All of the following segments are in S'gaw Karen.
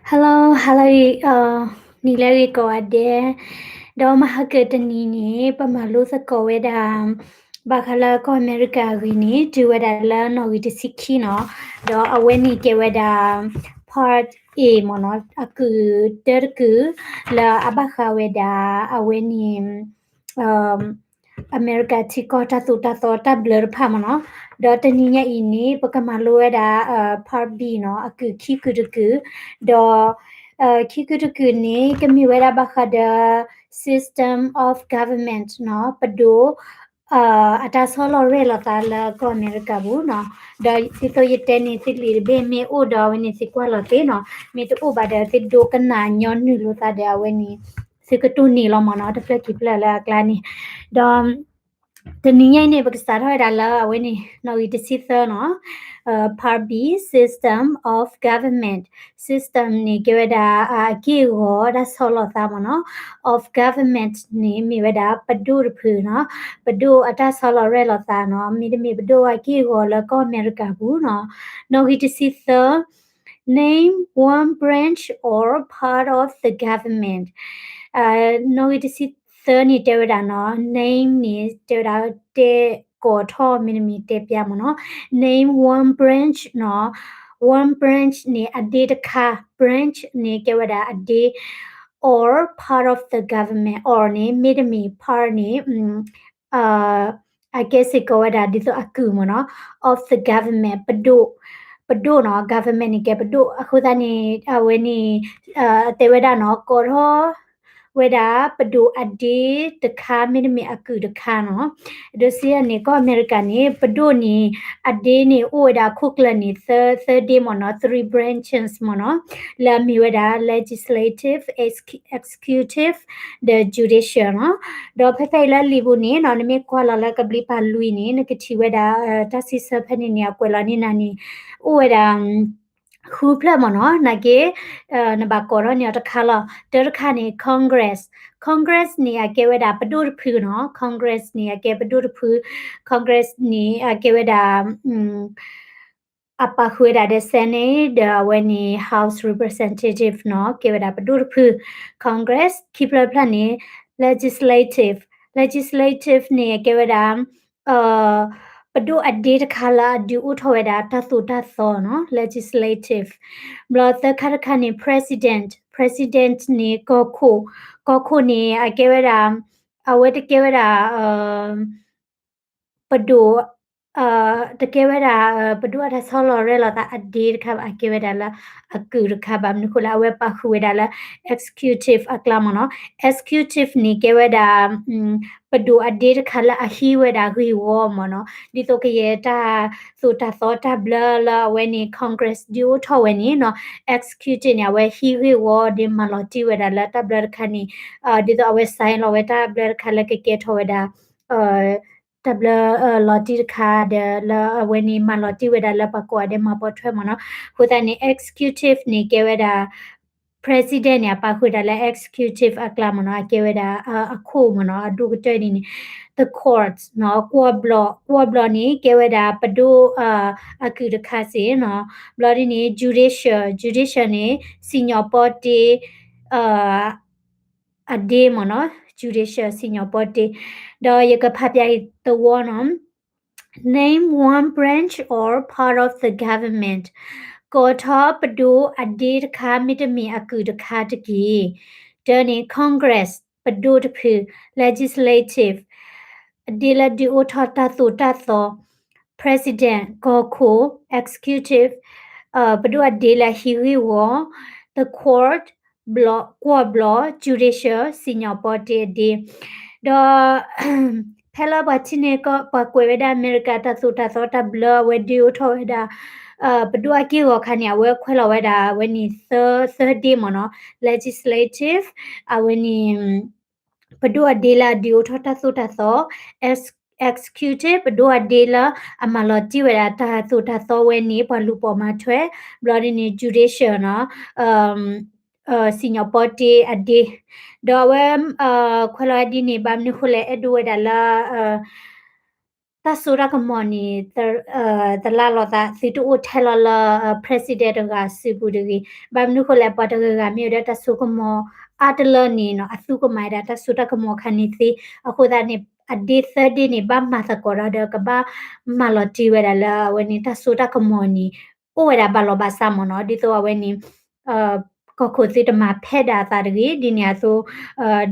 Hello, hello, နံၤလၢအဂ့ၤကိးဂၤဒဲး, ဒီးမဟါကတနံၤန့ၣ် ပမၤလိသကိးဝဲဒၣ် ဘၣ်ဃးလၢကီၢ်အမဲရကၤအဂ့ၢ်န့ၣ် တုၤဝဲဒၣ်လၢနီၣ်ဂံၢ်တဆံခံနီၤ, ဒီးအဝဲန့ၣ်ကဲဝဲဒၣ် part A မ့ၢ်နီၤ, အကုၢ်တၢတကုၢ် လၢအဘၣ်ဃးဝဲဒၣ် အဝဲန့ၣ် အမဲရကၤထံကီၢ်တၢ်သိၣ်တၢ်သီတၢ်ဘျၢတဖၣ်မ့ၢ်နီၤ, ဒီးတနံၤညါအံၤန့ၣ် ပကမၤလိဝဲဒၣ် part B နီၤ, အကုၢ်ခံကုၢ်တကုၢ်, ဒီး ခံကုၢ်တကုၢ်န့ၣ် ကမ့ၢ်ဝဲဒၣ်ဘၣ်ဃးဒီး system of government နီၤ, ပဒိၣ် အတၢ်ဆီလီၤရဲၣ်လီၤသးလၢကီၢ်အမဲရကၤပူၤနီၤ, ဒီးဒ်သိးယတဲန့ၣ် သုလံာ်တဘ့ၣ်မ့ၢ်အိၣ်ဒီးအဝဲန့ၣ် သုကွၢ်လီၤသ့နီၤ, မ့ၢ်တအိၣ်ဘၣ်ဒီး သုဒိကနၣ်ညီနုၢ်လိာ်သးဒီးအဝဲန့ၣ် သုကတိၢ်နီၣ်လီၤမ့ၢ်နီၤ, တဖျၢၣ်ခံဖျၢၣ်လၢအကျါန့ၣ်, ဒီး တနံၤညါအံၤန့ၣ် ပကစးထီၣ်ဝဲဒၣ်လၢအဝဲန့ၣ် နီၣ်ဂံၢ်တဆံသၢနီၤ, part B, system of government, system န့ၣ်ကဲဝဲဒၣ် အက့ၢ်အဂီၤတၢ်ဆီလီၤသးမ့ၢ်နီၤ, of government န့ၣ်မ့ၢ်ဝဲဒၣ်ပဒိၣ်တဖုနီၤ, ပဒိၣ်အတၢ်ဆီလီၤရဲၣ်လီၤသးနီၤ, မ့တမ့ၢ်ပဒိၣ်အက့ၢ်အဂီၤလၢကီၢ်အမဲရကၤပူၤနီၤ, နီၣ်ဂံၢ်တဆံသၢ name one branch or part of the government, နီၣ်ဂံၢ်တဆံသၢန့ၣ်တဲဝဲဒၣ်နီၤ, name န့ၣ်တဲဝဲဒၣ်တဲကိးထီၣ် မ့တမ့ၢ်တဲပျါမ့ၢ်နီၤ, name one branch နီၤ, one branch န့ၣ် အဒ့တခါ, branch န့ၣ်ကဲဝဲဒၣ်အဒ့, or part of the government, or န့ၣ် မ့တမ့ၢ် part န့ၣ် အကဲစ့ၢ်ကီးဝဲဒၣ် ဒ်သိးအကုၢ်မ့ၢ်နီၤ, of the government ပဒိၣ်, ပဒိၣ်နီၤ, government န့ၣ်ကဲပဒိၣ်, အဃိသတးန့ၣ် အဝဲန့ၣ် တဲဝဲဒၣ်နီၤ, ကိးထီၣ်ဝဲဒၣ်ပဒိၣ်အဒ့တခါ မ့တမ့ၢ်အကုၢ်တခါနီၤ, ဒ်သိးန့ၣ် ကီၢ်အမဲရကၤန့ၣ် ပဒိၣ်န့ၣ် အဒ့န့ၣ်အိၣ်ဝဲဒၣ်အခိၣ်ကျၢၢ်န့ၣ် သၢ, သၢဒ့မ့ၢ်နီၤ, three branches မ့ၢ်နီၤ, လၢအမ့ၢ်ဝဲဒၣ် legislative, executive ဒီး judicial နီၤ, ဒီးဖဲဖဲအံၤလၢလံာ်ပူၤန့ၣ်နီၤ, နမ့ၢ်ကွၢ်လီၤလၢကဘျံးပၤလွံၢ်န့ၣ် နကထံၣ်ဝဲဒၣ် တၢ်စံးဆၢဖဲန့ၣ်န့ၣ် အကွဲးလီၤန့ၢ်နၤန့ၣ် အိၣ်ဝဲဒၣ် ဃုဖျၢၣ်မ့ၢ်နီၤ, နာ်က့ နဘၣ်ကိးထီၣ်န့ၢ်အီၤတခါလီၤ. တၢတခါန့ၣ် Congress, Congress န့ၣ် အကဲဝဲဒၣ်ပဒိၣ်တဖုနီၤ, Congress န့ၣ် အကဲပဒိၣ်တဖု, Congress န့ၣ် အကဲဝဲဒၣ် အပာ်ဃုာ်ဝဲဒၣ်ဒီး Senate ဒီးအဝဲန့ၣ် House Representative နီၤ, ကဲဝဲဒၣ်ပဒိၣ်တဖု, Congress, ခံဖျၢၣ်ဖျၢၣ်န့ၣ် legislative, legislative န့ၣ် အကဲဝဲဒၣ် ပဒိၣ်အဒ့တခါလၢအဒုးအိၣ်ထီၣ်ဝဲဒၣ်တၢ်သိၣ်တၢ်သီနီၤ, legislative, ဘျီသၢခါတခါန့ၣ် president, president န့ၣ် ကီၢ်ခိၣ်, ကီၢ်ခိၣ်န့ၣ် အကဲဝဲဒၣ် အဝဲတကဲဝဲဒၣ် ပဒိၣ် တကဲဝဲဒၣ် ပဒိၣ်အတၢ်ဆီလီၤရဲၣ်လီၤသးအဒ့တခါဘၣ်, အကဲဝဲဒၣ်လၢအကုၢ်တခါဘၣ်, မနုၤဃိလၢအဝဲပာ်ဃုာ်ဝဲဒၣ်လၢ executive အကျါမ့ၢ်နီၤ, executive န့ၣ်ကဲဝဲဒၣ် ပဒိၣ်အဒ့တခါလၢအဟံးဝဲဒၣ်ဂ့ၢ်ဝီမ့ၢ်နီၤ, ဒ်သိးကယဲၢ်တၢ်သိၣ်တၢ်သီတၢ်ဘျၢလၢအဝဲန့ၣ် Congress ဒုးအိၣ်ထီၣ်ဝဲန့ၣ်နီၤ, executive န့ၣ် အဝဲဟံးဂ့ၢ်ဝီဒ်မၤလီၤတံၢ်ဝဲဒၣ်လၢတၢ်ဘျၢတခါန့ၣ်, ဒ်သိးအဝဲ sign လီၤဝဲတၢ်ဘျၢတခါလၢကကဲထီၣ်ဝဲဒၣ် တၢ်ဘျၢလီၤတံၢ်တခါဒီး လၢအဝဲန့ၣ်မၤလီၤတံၢ်ဝဲဒၣ်လၢပှၤကိးဂၤဒဲးမၤပိာ်ထွဲမ့ၢ်နီၤ, အဃိသတးန့ၣ် executive န့ၣ်ကဲဝဲဒၣ် president န့ၣ် အပာ်ဃုာ်ဒၣ်လၢ executive အကျါမ့ၢ်နီၤ, အကဲဝဲဒၣ်အခိၣ်မ့ၢ်နီၤ, အဒိၣ်ကတၢၢ်ဒ်န့ၣ်, the court နီၤ, ကွီၢ်ဘျီၣ်, ကွီၢ်ဘျီၣ်န့ၣ် ကဲဝဲဒၣ်ပဒိၣ်အကုၢ်တခါစ့ၢ်နီၤ, ဘျီဒ်န့ၣ် judicial, judicial န့ၣ် စံၣ်ညီၣ်ပီတ့ အဒ့မ့ၢ်နီၤ, judicial စံၣ်ညီၣ်ပီတ့, ဒီးယကဖးပၠးအံၤသဝီနီၤ, name one branch or part of the government, ကိးထီၣ်ပဒိၣ်အဒ့တခါ မ့တမ့ၢ်အကုၢ်တခါတက့ၢ်. တၢန့ၣ် Congress ပဒိၣ်တဖု, legislative အဒ့လၢဒုးအိၣ်ထီၣ်တၢ်သိၣ်တၢ်သီ, president ကီၢ်ခိၣ်, executive ပဒိၣ်အဒ့လၢအဟံးဂ့ၢ်ဝီ, the court ကွီၢ်ဘျီၣ်, judicial စံၣ်ညီၣ်ပီတ့အဒ့, ဒီး ဖဲလၢပှၤထံၣ်န့ၢ်ကီၢ် ပှၤကွဲးဝဲဒၣ်အမဲရကၤတၢ်သိၣ်တၢ်သီတၢ်ဘျၢအဝဲဒုးအိၣ်ထီၣ်ဝဲဒၣ် ပဒိၣ်အက့ၢ်အဂီၤခါန့ၣ် အဝဲခွဲးလီၤဝဲဒၣ်အဝဲန့ၣ်သၢ, သၢဒ့မ့ၢ်နီၤ, legislative အဝဲန့ၣ် ပဒိၣ်အဒ့လၢအဒုးအိၣ်ထီၣ်တၢ်သိၣ်တၢ်သီ, executive ပဒိၣ်အဒ့လၢအမၤလီၤတံၢ်ဝဲဒၣ်တၢ်သိၣ်တၢ်သီဝဲန့ၣ် ပှၤလူၤပိာ်မၤထွဲ, ဘျီဒ်န့ၣ် judicial နီၤ စံၣ်ညီၣ်ပီတ့အဒ့, ဒီးအဝဲ ခွဲးလီၤဝဲဒ်န့ၣ် ဘၣ်မနုၤဃိလဲၣ် အဲၣ်ဒိးဝဲဒၣ်လၢ တၢ်စိတၢ်ကမီၤန့ၣ် တလၢ်လိာ်သး သုတအိၣ်ထဲလီၤလၢ president တဂၤစုပူၤတဂ့ၤ. ဘၣ်မနုၤဃိလဲၣ် ပှၤတဂၤဂၤမ့ၢ်ဝဲဒၣ်တၢ်စိကမီၤအါတလၢန့ၣ်နီၤ အသူၣ်ကမၤဝဲဒၣ်တၢ်စိတၢ်ကမီၤခါန့ၣ်သ့. အဃိသတးန့ၣ် အဒ့သၢဒ့န့ၣ် ဘၣ်မၤသကိးဒီး ကဘၣ်မၤလီၤတံၢ်ဝဲဒၣ်လၢအဝဲန့ၣ် တၢ်စိတၢ်ကမီၤန့ၣ် အိၣ်ဝဲဒၣ်ဘၣ်လီၤဘၣ်စးမ့ၢ်နီၤ. ဒ်သိးအဝဲန့ၣ် ကီၢ်ခိၣ်သုတမၤဖဲဒၣ်အသးတဂ့ၤ ဒ်န့ၣ်အသိး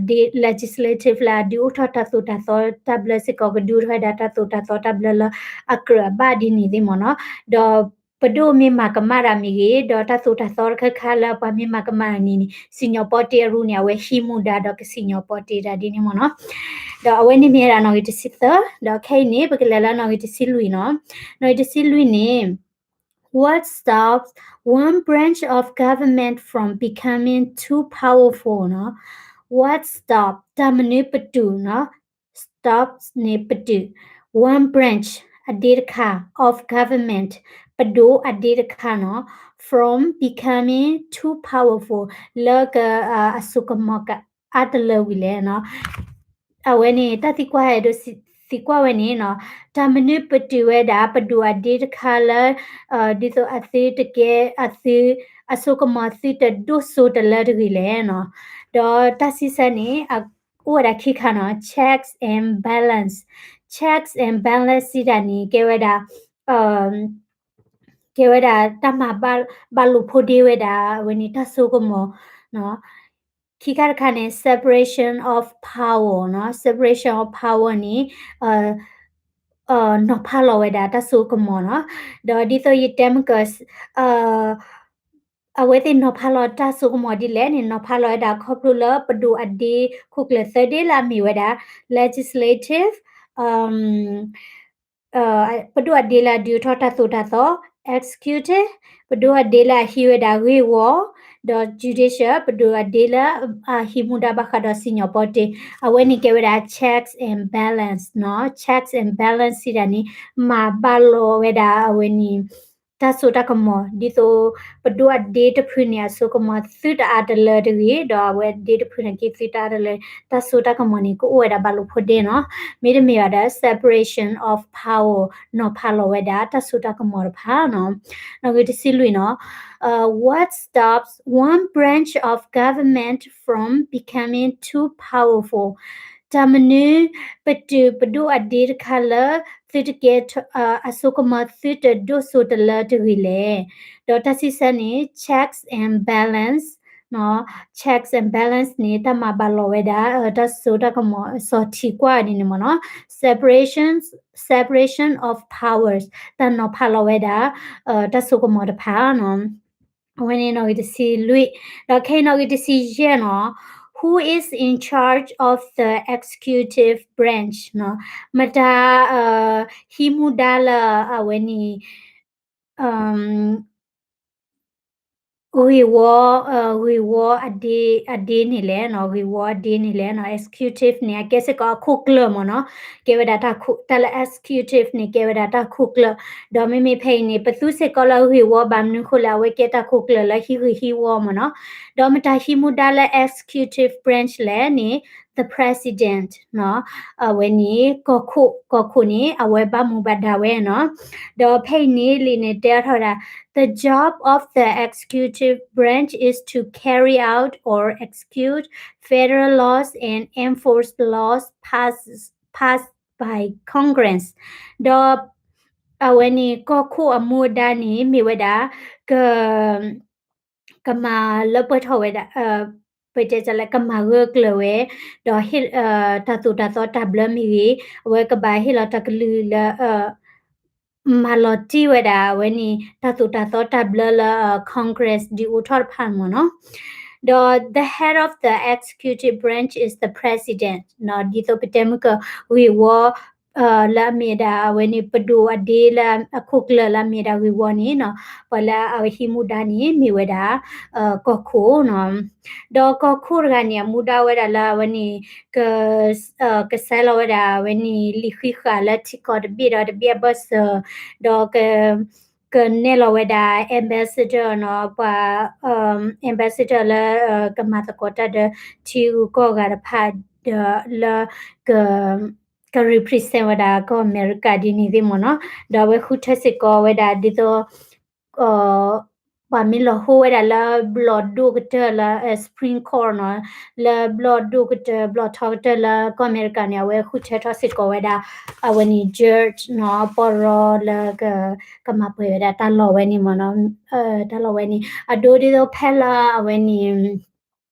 ဒ် legislative လၢအဒုးအိၣ်ထီၣ်တၢ်သိၣ်တၢ်သီတၢ်ဘျၢစ့ၢ်ကီး ကဒုးအိၣ်ထီၣ်ဝဲဒၣ်တၢ်သိၣ်တၢ်သီတၢ်ဘျၢလၢအကြၢးအဘၣ်ဒ်န့ၣ်သ့မ့ၢ်နီၤ. ဒီးပဒိၣ်မ့ၢ်မၤကမၣ်တၢ်မ့ၢ်ဂ့ၤ ဒီးတၢ်သိၣ်တၢ်သီတခါခါလၢပှၤမ့ၢ်မၤကမၣ်တၢ်န့ၣ်န့ၣ် စံၣ်ညီၣ်ပီတ့အရူန့ၣ် အဝဲဟံးမူဒါဒီးကစံၣ်ညီၣ်ပီတ့တၢ်ဒ်န့ၣ်မ့ၢ်နီၤ. ဒီးအဝဲန့ၣ်မ့ၢ်ဝဲဒၣ်နီၣ်ဂံၢ်တဆံသၢ, ဒီးခဲအံၤန့ၣ် ပကလဲၤလၢနီၣ်ဂံၢ်တဆံလွံၢ်နီၤ. နီၣ်ဂံၢ်တဆံလွံၢ်န့ၣ် What stops one branch of government from becoming too powerful နီၤ. What stop တၢ်မနုၤပတုာ်နီၤ. Stops န့ၣ်ပတုာ် one branch အဒ့တခါ of government ပဒိၣ်အဒ့တခါနီၤ from becoming too powerful လၢက အစိကမီၤကအါတလၢဝံၤလဲၣ်နီၤ. အဝဲန့ၣ် တၢ်သံကွၢ်အဲၣ်ဒိးသံကွၢ်ဝဲန့ၣ်နီၤ တၢ်မနုၤပတုာ်ဝဲဒၣ် ပဒိၣ်အဒ့တခါလၢ ဒ်သိးအသုတကဲ အသု အစိကမီၤသုတဒိၣ်စိတလၢတဂ့ၤလဲၣ်နီၤ. ဒီးတၢ်စံးဆၢန့ၣ် အိၣ်ဝဲဒၣ်ခံခါနီၤ checks and balance. Checks and balance စံးတၢ်န့ၣ် ကဲဝဲဒၣ် ကဲဝဲဒၣ်တၢ်မၤဘၣ်လိာ်ဖိးဒ့ဝဲဒၣ် အဝဲန့ၣ်တၢ်စိကမီၤနီၤ. ခံခါတခါန့ၣ် separation of power နီၤ. Separation of power န့ၣ် နီၤဖးလီၤဝဲဒၣ်တၢ်စိကမီၤနီၤ. ဒီးဒ်သိးယတဲမုၢ်ကၢ အဝဲသ့ၣ်နီၤဖးလီၤတၢ်စိကမီၤဒ်လဲၣ်န့ၣ် နီၤဖးလီၤဝဲဒၣ်ခီဖျိလၢပဒိၣ်အဒ့ခိၣ်ကျၢၢ်သၢဒ့လၢအမ့ၢ်ဝဲဒၣ် legislative ပဒိၣ်အဒ့လၢအဒုးအိၣ်ထီၣ်တၢ်သိၣ်တၢ်သီ executive ပဒိၣ်အဒ့လၢအဟံးဝဲဒၣ်ဂ့ၢ်ဝီ ဒီး judicial ပဒိၣ်အဒ့လၢအဟံးမူဒါဘၣ်ဃးဒီးစံၣ်ညီၣ်ပီတ့ အဝဲန့ၣ်ကဲဝဲဒၣ် checks and balance နီၤ. Checks and balance စံးတၢ်န့ၣ် မၤဘၣ်လိာ်ဝဲဒၣ်အဝဲန့ၣ် တၢ်စိတၢ်ကမီၤ ဒ်သိးပဒိၣ်အဒ့တဖုန့ၣ် အစိကမီၤသုတအါတလၢတဂ့ၤ ဒီးအဝဲဒ့တဖုန့ၣ်က့သုတအါတလၢ တၢ်စိတၢ်ကမီၤန့ၣ် ကအိၣ်ဝဲဒၣ်ဘၣ်လိာ်ဖိးဒ့နီၤ. မ့တမ့ၢ်ဘၣ်ဒီး separation of power နီၤဖးလီၤဝဲဒၣ်တၢ်စိတၢ်ကမီၤတဖၣ်နီၤ. နီၣ်ဂံၢ်တဆံလွံၢ်နီၤ What stops one branch of government from becoming too powerful? တၢ်မနုၤပတုာ်ပဒိၣ်အဒ့တခါလၢ သုတကဲ အစိကမီၤသုတဒိၣ်စိတလၢတဂ့ၤလဲၣ်. ဒီးတၢ်စံးဆၢန့ၣ် checks and balance နီၤ. Checks and balance န့ၣ် တၢ်မၤဘၣ်လိာ်ဝဲဒၣ် တၢ်စိတၢ်ကမီၤ စီၤထံးကွၢ်ဒ်န့ၣ်မ့ၢ်နီၤ separation separation of powers တၢ်နီၤဖးလီၤဝဲဒၣ် တၢ်စိကမီၤတဖၣ်နီၤ. အဝဲန့ၣ်နီၣ်ဂံၢ်တဆံလွံၢ်, ဒီးခဲအံၤနီၣ်ဂံၢ်တဆံယဲၢ်နီၤ Who is in charge of the executive branch နီၤ. မတၤ ဟံးမူဒါလၢအဝဲန့ၣ် ဂ့ၢ်ဝီ ဂ့ၢ်ဝီအဒ့န့ၣ်လဲၣ်နီၤ, ဂ့ၢ်ဝီအဒ့န့ၣ်လဲၣ်နီၤ, executive န့ၣ် အကဲစ့ၢ်ကီးအခိၣ်ကျၢၢ်မ့ၢ်နီၤ, ကဲဝဲဒၣ်တၢ်လၢ executive န့ၣ် ကဲဝဲဒၣ်တၢ်ခိၣ်ကျၢၢ်, ဒီးမ့မ့ၢ်ဖဲအံၤန့ၣ် ပသူစ့ၢ်ကီးလၢဂ့ၢ်ဝီ ဘၣ်မနုၤဃိလဲၣ် အဝဲကဲတၢ်ခိၣ်ကျၢၢ်လၢဟံးဂ့ၢ်ဟံးဝီမ့ၢ်နီၤ, ဒီးမတၤဟံးမူဒါလၢ executive branch လဲၣ်န့ၣ် the president နီၤ, အဝဲန့ၣ် ကီၢ်ခိၣ်, ကီၢ်ခိၣ်န့ၣ် အဝဲဘၣ်မူဘၣ်ဒါဝဲနီၤ, ဒီးဖဲအံၤန့ၣ် လံာ်န့ၣ်တဲအါထီၣ်ဝဲဒၣ် The job of the executive branch is to carry out or execute federal laws and enforce laws passed, passed by Congress. ဒီးအဝဲန့ၣ် ကီၢ်ခိၣ်အမူအဒါန့ၣ် မ့ၢ်ဝဲဒၣ် က ကမၤလၢပှဲၤထီၣ်ဝဲဒၣ် ပတဲလဲၣ် ကမၤဂၢၢ်ကျၢၤဝဲ, ဒီးဟ့ၣ် တၢ်သိၣ်တၢ်သီတၢ်ဘျၢမ့ၢ်ဂ့ၤ, အဝဲကဘၣ်ဟ့ၣ်လီၤတၢ်ကလုၢ်လၢ မၤလီၤတံၢ်ဝဲဒၣ် အဝဲန့ၣ် တၢ်သိၣ်တၢ်သီတၢ်ဘျၢလၢ Congress ဒုးအိၣ်ထီၣ်တဖၣ်မ့ၢ်နီၤ, ဒီး the head of the executive branch is the president နီၤ, ဒ်သိးပတဲမုၢ်ကၢၢ် ဂ့ၢ်ဝီ လၢအမ့ၢ်ဝဲဒၣ် အဝဲန့ၣ် ပဒိၣ်အဒ့လၢအခိၣ်ကျၢၢ်လၢအမ့ၢ်ဝဲဒၣ်ဂ့ၢ်ဝီန့ၣ်နီၤ, ပှၤလၢအဟံးမူဒါန့ၣ် မ့ၢ်ဝဲဒၣ် ကီၢ်ခိၣ်နီၤ, ဒီးကီၢ်ခိၣ်တဂၤန့ၣ် အမူဒါဝဲဒၣ်လၢအဝဲန့ၣ် က ကဆဲးလီၤဝဲဒၣ် အဝဲန့ၣ် လံာ်ဃံးဃာ်လၢထံကီၢ်တဘ့ၣ်ဒီးတဘ့ၣ်အဘၢၣ်စၢၤ, ဒီး ကနဲၣ်လီၤဝဲဒၣ် ambassador နီၤ, ပှၤ ambassador လၢ ကမၤသကိးတၢ်ဒီး ထံဂုၤကီၢ်ဂၤတဖၣ်ဒီးလၢ က က represent ဝဲဒၣ်ကီၢ်အမဲရကၤဒ်န့ၣ်သ့ၣ်မ့ၢ်နီၤ, ဒီးအဝဲဃုထၢစ့ၢ်ကီးဝဲဒၣ်ဒ်သိး ပှၤမ့ၢ်လီၤဟိဝဲဒၣ်လၢဘျီၣ်ဒိၣ်ကတၢၢ်လၢ Supreme Court နီၤ, လၢဘျီၣ်ဒိၣ်ကတၢၢ် ဘျီၣ်ထီကတၢၢ်လၢကီၢ်အမဲရကၤန့ၣ် အဝဲဃုထၢထီၣ်စ့ၢ်ကီးဝဲဒၣ် အဝဲန့ၣ် judge နီၤ, ပီၢ်ရီလၢ ကမၤပှဲၤဝဲဒၣ်တၢ်လီၢ်ဝဲန့ၣ်မ့ၢ်နီၤ, တၢ်လီၢ်ဝဲန့ၣ် အဒိဒ်သိးဖဲလၢအဝဲန့ၣ်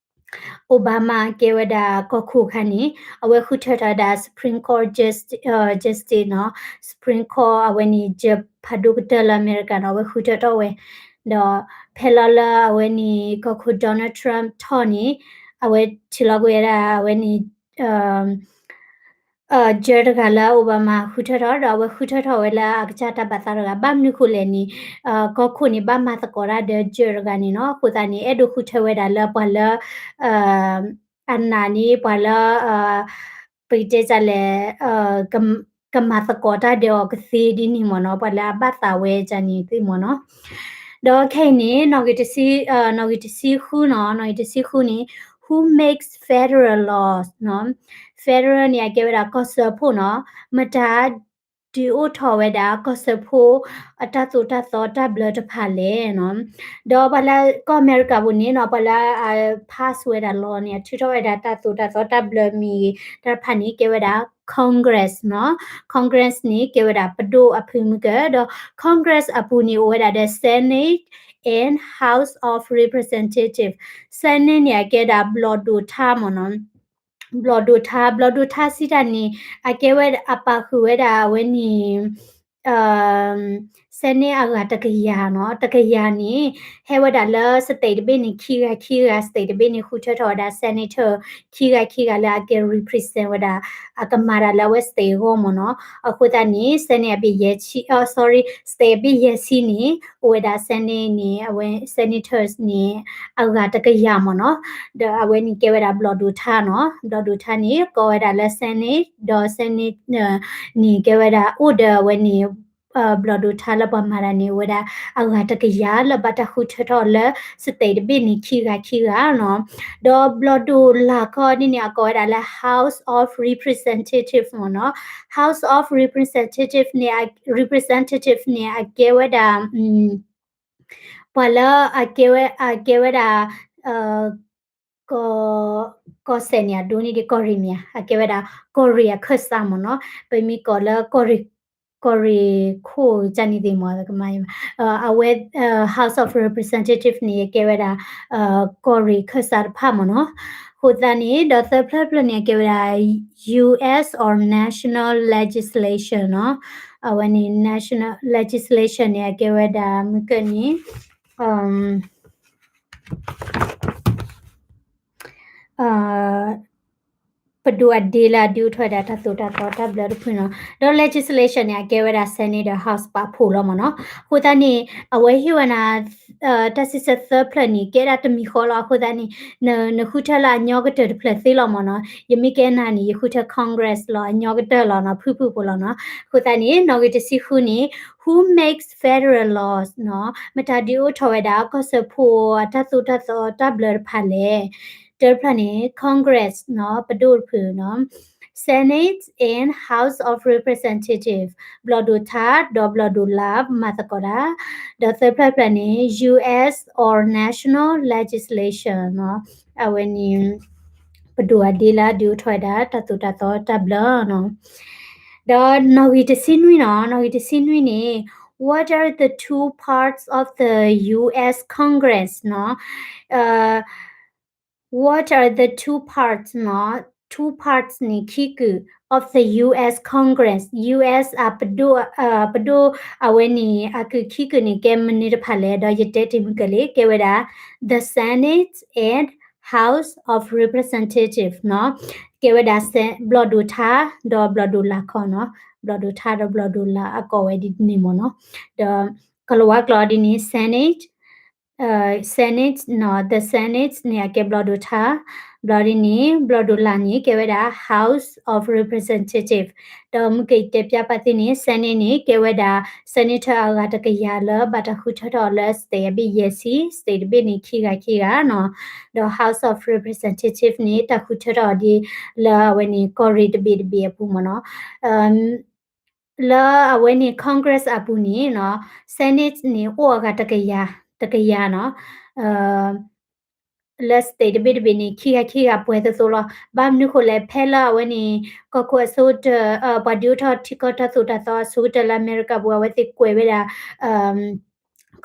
Obama ကဲဝဲဒၣ်ကီၢ်ခိၣ်အခါန့ၣ် အဝဲဃုထၢထီၣ်ဝဲဒၣ် Supreme Court Justice နီၤ, Supreme Court အဝဲန့ၣ် judge ဖးဒိၣ်ကတၢၢ်လၢအမဲရကၤနီၤ အဝဲဃုထၢထီၣ်ဝဲ, ဒီးဖဲလီၤလၢအဝဲန့ၣ် ကီၢ်ခိၣ် Donald Trump ထီၣ်န့ၣ် အဝဲထံၣ်လီၤကွံာ်ဝဲဒၣ်အဝဲန့ၣ် judge တဂၤလၢ Obama ဃုထၢထီၣ် ဒီးအဝဲဃုထၢထီၣ်ဝဲလၢအကစၢ်တၢ်ဘၣ်သးတဂၤ ဘၣ်မနုၤဃိလဲၣ်န့ၣ် ကီၢ်ခိၣ်န့ၣ် ဘၣ်မၤသကိးတၢ်ဒီး judge တဂၤန့ၣ်နီၤ, အဃိသတးန့ၣ် အဲၣ်ဒိးဃုထၢဝဲဒၣ်လၢပှၤလၢ အနာ်န့ၣ် ပှၤလၢ ပကတဲဒ်လဲၣ် ကမၤသကိးတၢ်ဒီးအီၤကသ့ဒ်န့ၣ်မ့ၢ်နီၤ, ပှၤလၢအဘၣ်သးဝဲဒ်န့ၣ်သ့ၣ်မ့ၢ်နီၤ. ဒီးခဲအံၤန့ၣ် နီၣ်ဂံၢ်တဆံဃုနီၤ, နီၣ်ဂံၢ်တဆံဃုန့ၣ် who makes federal laws နီၤ, federal န့ၣ် အကဲဝဲဒၣ်ကီၢ်စၢဖှိၣ်နီၤ, မတၤ ဒုးအိၣ်ထီၣ်ဝဲဒၣ်ကီၢ်စၢဖှိၣ် အတၢ်သိၣ်တၢ်သီတၢ်ဘျၢတဖၣ်လဲၣ်နီၤ. ဒီးပှၤလၢကီၢ်အမဲရကၤပူၤန့ၣ်နီၤ ပှၤလၢအ pass ဝဲဒၣ် law န့ၣ် အထုးထီၣ်ဝဲဒၣ်တၢ်သိၣ်တၢ်သီတၢ်ဘျၢမ့ၢ်ဂ့ၤ တၢ်တဖၣ်န့ၣ် ကဲဝဲဒၣ် Congress နီၤ. Congress န့ၣ် ကဲဝဲဒၣ်ပဒိၣ်အဖုမုၢ်ကၢၢ် ဒီး Congress အပူၤန့ၣ် အိၣ်ဝဲဒၣ်ဒီး Senate and House of Representative. Senate န့ၣ် အကဲဒၣ်ဘျီၣ်ဒိၣ်ထါမ့ၢ်နီၤ. ဘျီၣ်ဒိၣ်ထါ ဘျီၣ်ဒိၣ်ထါစံးတၢ်န့ၣ် အကဲဝဲအပာ်ဃုာ်ဝဲဒၣ်အဝဲန့ၣ် Senate အဂၤတကယၤနီၤ, တကယၤန့ၣ် ဟဲဝဲဒၣ်လၢ state တဘ့ၣ်န့ၣ် ခံဂၤခံဂၤ state တဘ့ၣ်န့ၣ် ဃုထၢထီၣ်ဝဲဒၣ် senator ခံဂၤခံဂၤလၢအကဲ represent ဝဲဒၣ် အကမၤတၢ်လၢအဝဲ state အဂီၢ်မ့ၢ်နီၤ. အဃိသတးန့ၣ် Senate အဘ့ၣ်ယဲၢ်ဆံ sorry, state အဘ့ၣ်ယဲၢ်ဆံန့ၣ် အိၣ်ဝဲဒၣ် Senate န့ၣ် အဝဲ senators န့ၣ် အဂၤတကယၤမ့ၢ်နီၤ. ဒီးအဝဲန့ၣ်ကဲဝဲဒၣ်ဘျီၣ်ဒိၣ်ထါနီၤ, ဘျီၣ်ဒိၣ်ထါန့ၣ် ကိးဝဲဒၣ်လၢ Senate ဒီး Senate န့ၣ်ကဲဝဲဒၣ်အိၣ်ဒီးအဝဲန့ၣ် ဘျီၣ်ဒိၣ်ထါလၢပှၤမၤတၢ်န့ၣ် အိၣ်ဝဲဒၣ်အဂၤတကယၤလၢဘၣ်တၢ်ဃုထၢထီၣ်လၢ state တဘ့ၣ်န့ၣ် ခံဂၤခံဂၤနီၤ. ဒီးဘျီၣ်ဒိၣ်လာ်ခီဒ်န့ၣ် အကိးဝဲဒၣ်လၢ House of Representative မ့ၢ်နီၤ. House of Representative န့ၣ် representative န့ၣ် အကဲဝဲဒၣ် ပှၤလၢအကဲဝဲ အကဲဝဲဒၣ် ကီၢ်စဲၣ်န့ၣ် အဒိန့ၣ်ဒ်ကီၢ်ရ့ၣ်မ့ၢ်ဧါ, အကဲဝဲဒၣ်ကီၢ်ရ့ၣ်အခၢၣ်စးမ့ၢ်နီၤ. ပမ့ၢ်ကိးလၢ ကီၢ်ရ့ၣ်ခိၣ်ကန့ၣ်သ့ၣ်မ့ၢ် ကမၤယမး အဝဲ House of Representative န့ၣ် အကဲဝဲဒၣ် ကီၢ်ရ့ၣ်ခၢၣ်စးတဖၣ်မ့ၢ်နီၤ. အဃိသတးန့ၣ် ဒီးသၢဖျၢၣ်ဖျၢၣ်န့ၣ် အကဲဝဲဒၣ် U S or national legislation နီၤ. အဝဲန့ၣ် national legislation န့ၣ် အကဲဝဲဒၣ် မုၢ်ကၢၢ်န့ၣ် ပဒိၣ်အဒ့လၢအဒုးအိၣ်ထီၣ်ဝဲဒၣ်တၢ်သိၣ်တၢ်သီတၢ်ဘျၢတဖုနီၤ. ဒီး legislation န့ၣ် အကဲဝဲဒၣ် Senate ဒီး House ပာ်ဖှိၣ်လီၤမ့ၢ်နီၤ. အဃိသတးန့ၣ် အဝဲဟ့ၣ်ဝဲနၤ တၢ်စံးဆၢသၢဖျၢၣ်န့ၣ် ကဲဒၣ်တမံၤဃီလီၤ. အဃိသတးန့ၣ် နဃုထၢလၢအညီကတၢၢ်တဖျၢၣ်သ့လီၤမ့ၢ်နီၤ. ယမ့ၢ်ကဲနၤန့ၣ် ယဃုထၢ Congress လီၤ အညီကတၢၢ်လီၤနီၤ ဖုၣ်ဖုၣ်ဖိလီၤနီၤ. အဃိသတးန့ၣ် နီၣ်ဂံၢ်တဆံဃုန့ၣ် Who makes federal laws နီၤ. မတၤဒုးအိၣ်ထီၣ်ဝဲဒၣ် ကီၢ်စၢဖှိၣ်အတၢ်သိၣ်တၢ်သီတၢ်ဘျၢတဖၣ်လဲၣ်. တၢတဖျၢၣ်န့ၣ် Congress နီၤ ပဒိၣ်တဖုနီၤ. Senate and House of Representative ဘျီၣ်ဒိၣ်ထါ ဒီးဘျီၣ်ဒိၣ်လာ် မၤသကိးတၢ်. ဒီးသၢဖျၢၣ်ဖျၢၣ်န့ၣ် U S or national legislation နီၤ. အဝဲန့ၣ် ပဒိၣ်အဒ့လၢအဒုးအိၣ်ထီၣ်ဝဲဒၣ် တၢ်သိၣ်တၢ်သီတၢ်ဘျၢနီၤ. ဒီးနီၣ်ဂံၢ်တဆံနွံနီၤ, နီၣ်ဂံၢ်တဆံနွံန့ၣ် what are the two parts of the U S Congress နီၤ. What are the two parts နီၤ, two parts န့ၣ် ခံကုာ် of the U S Congress, U S အပဒိၣ် ပဒိၣ်အဝဲန့ၣ် အကုာ်ခံကုာ်န့ၣ် ကဲမနုၤတဖၣ်လဲၣ်, ဒီးယတဲတ့ၢ်မုၢ်ကၢၢ်လံ, ကဲဝဲဒၣ် the Senate and House of Representative နီၤ, ကဲဝဲဒၣ် ဘျီၣ်ဒိၣ်ထါ ဒီးဘျီၣ်ဒိၣ်လာ်ခီနီၤ, ဘျီၣ်ဒိၣ်ထါဒီးဘျီၣ်ဒိၣ်လာ်အကိးဝဲဒ်န့ၣ်မ့ၢ်နီၤ, ဒီးကလၤဝါကျိာ်ဒ်န့ၣ် Senate Senate နီၤ, the Senate န့ၣ် အကဲဘျီၣ်ဒိၣ်ထါ, ဘျီၣ်ဒ်န့ၣ် ဘျီၣ်ဒိၣ်လာ်န့ၣ် ကဲဝဲဒၣ် House of Representative, ဒီးမုၢ်ကတဲပျၢ်ပာ်သ့ၣ်န့ၣ် Senate န့ၣ် ကဲဝဲဒၣ် senator အဂၤတကယၤလၢဘၣ်တၢ်ဃုထၢထီၣ်အီၤလၢ state အဘ့ၣ်ယဲၢ်ဆံ, state တဘ့ၣ်န့ၣ် ခံဂၤခံဂၤနီၤ, ဒီး House of Representative န့ၣ် တၢ်ဃုထၢထီၣ်အီၤဒ်လၢအဝဲန့ၣ် ကီၢ်ရ့ၣ်တဘ့ၣ်တဘ့ၣ်အပူၤမ့ၢ်နီၤ. လၢအဝဲန့ၣ် Congress အပူၤန့ၣ်နီၤ Senate န့ၣ် အိၣ်အဂၤတကယၤ, တကယၤနီၤ, လၢ state တဘ့ၣ်တဘ့ၣ်န့ၣ် ခံဂၤခံဂၤပှဲၤသိသိလီၤ. ဘၣ်မနုၤဃိလဲၣ် ဖဲလၢအဝဲန့ၣ် ကီၢ်ခိၣ်အဆိကတၢၢ် ပှၤဒုးအိၣ်ထီၣ်ထံကီၢ်တၢ်သိၣ်တၢ်သီအဆိကတၢၢ်လၢအမဲရကၤပူၤ အဝဲသ့ၣ်ကွဲးဝဲဒၣ်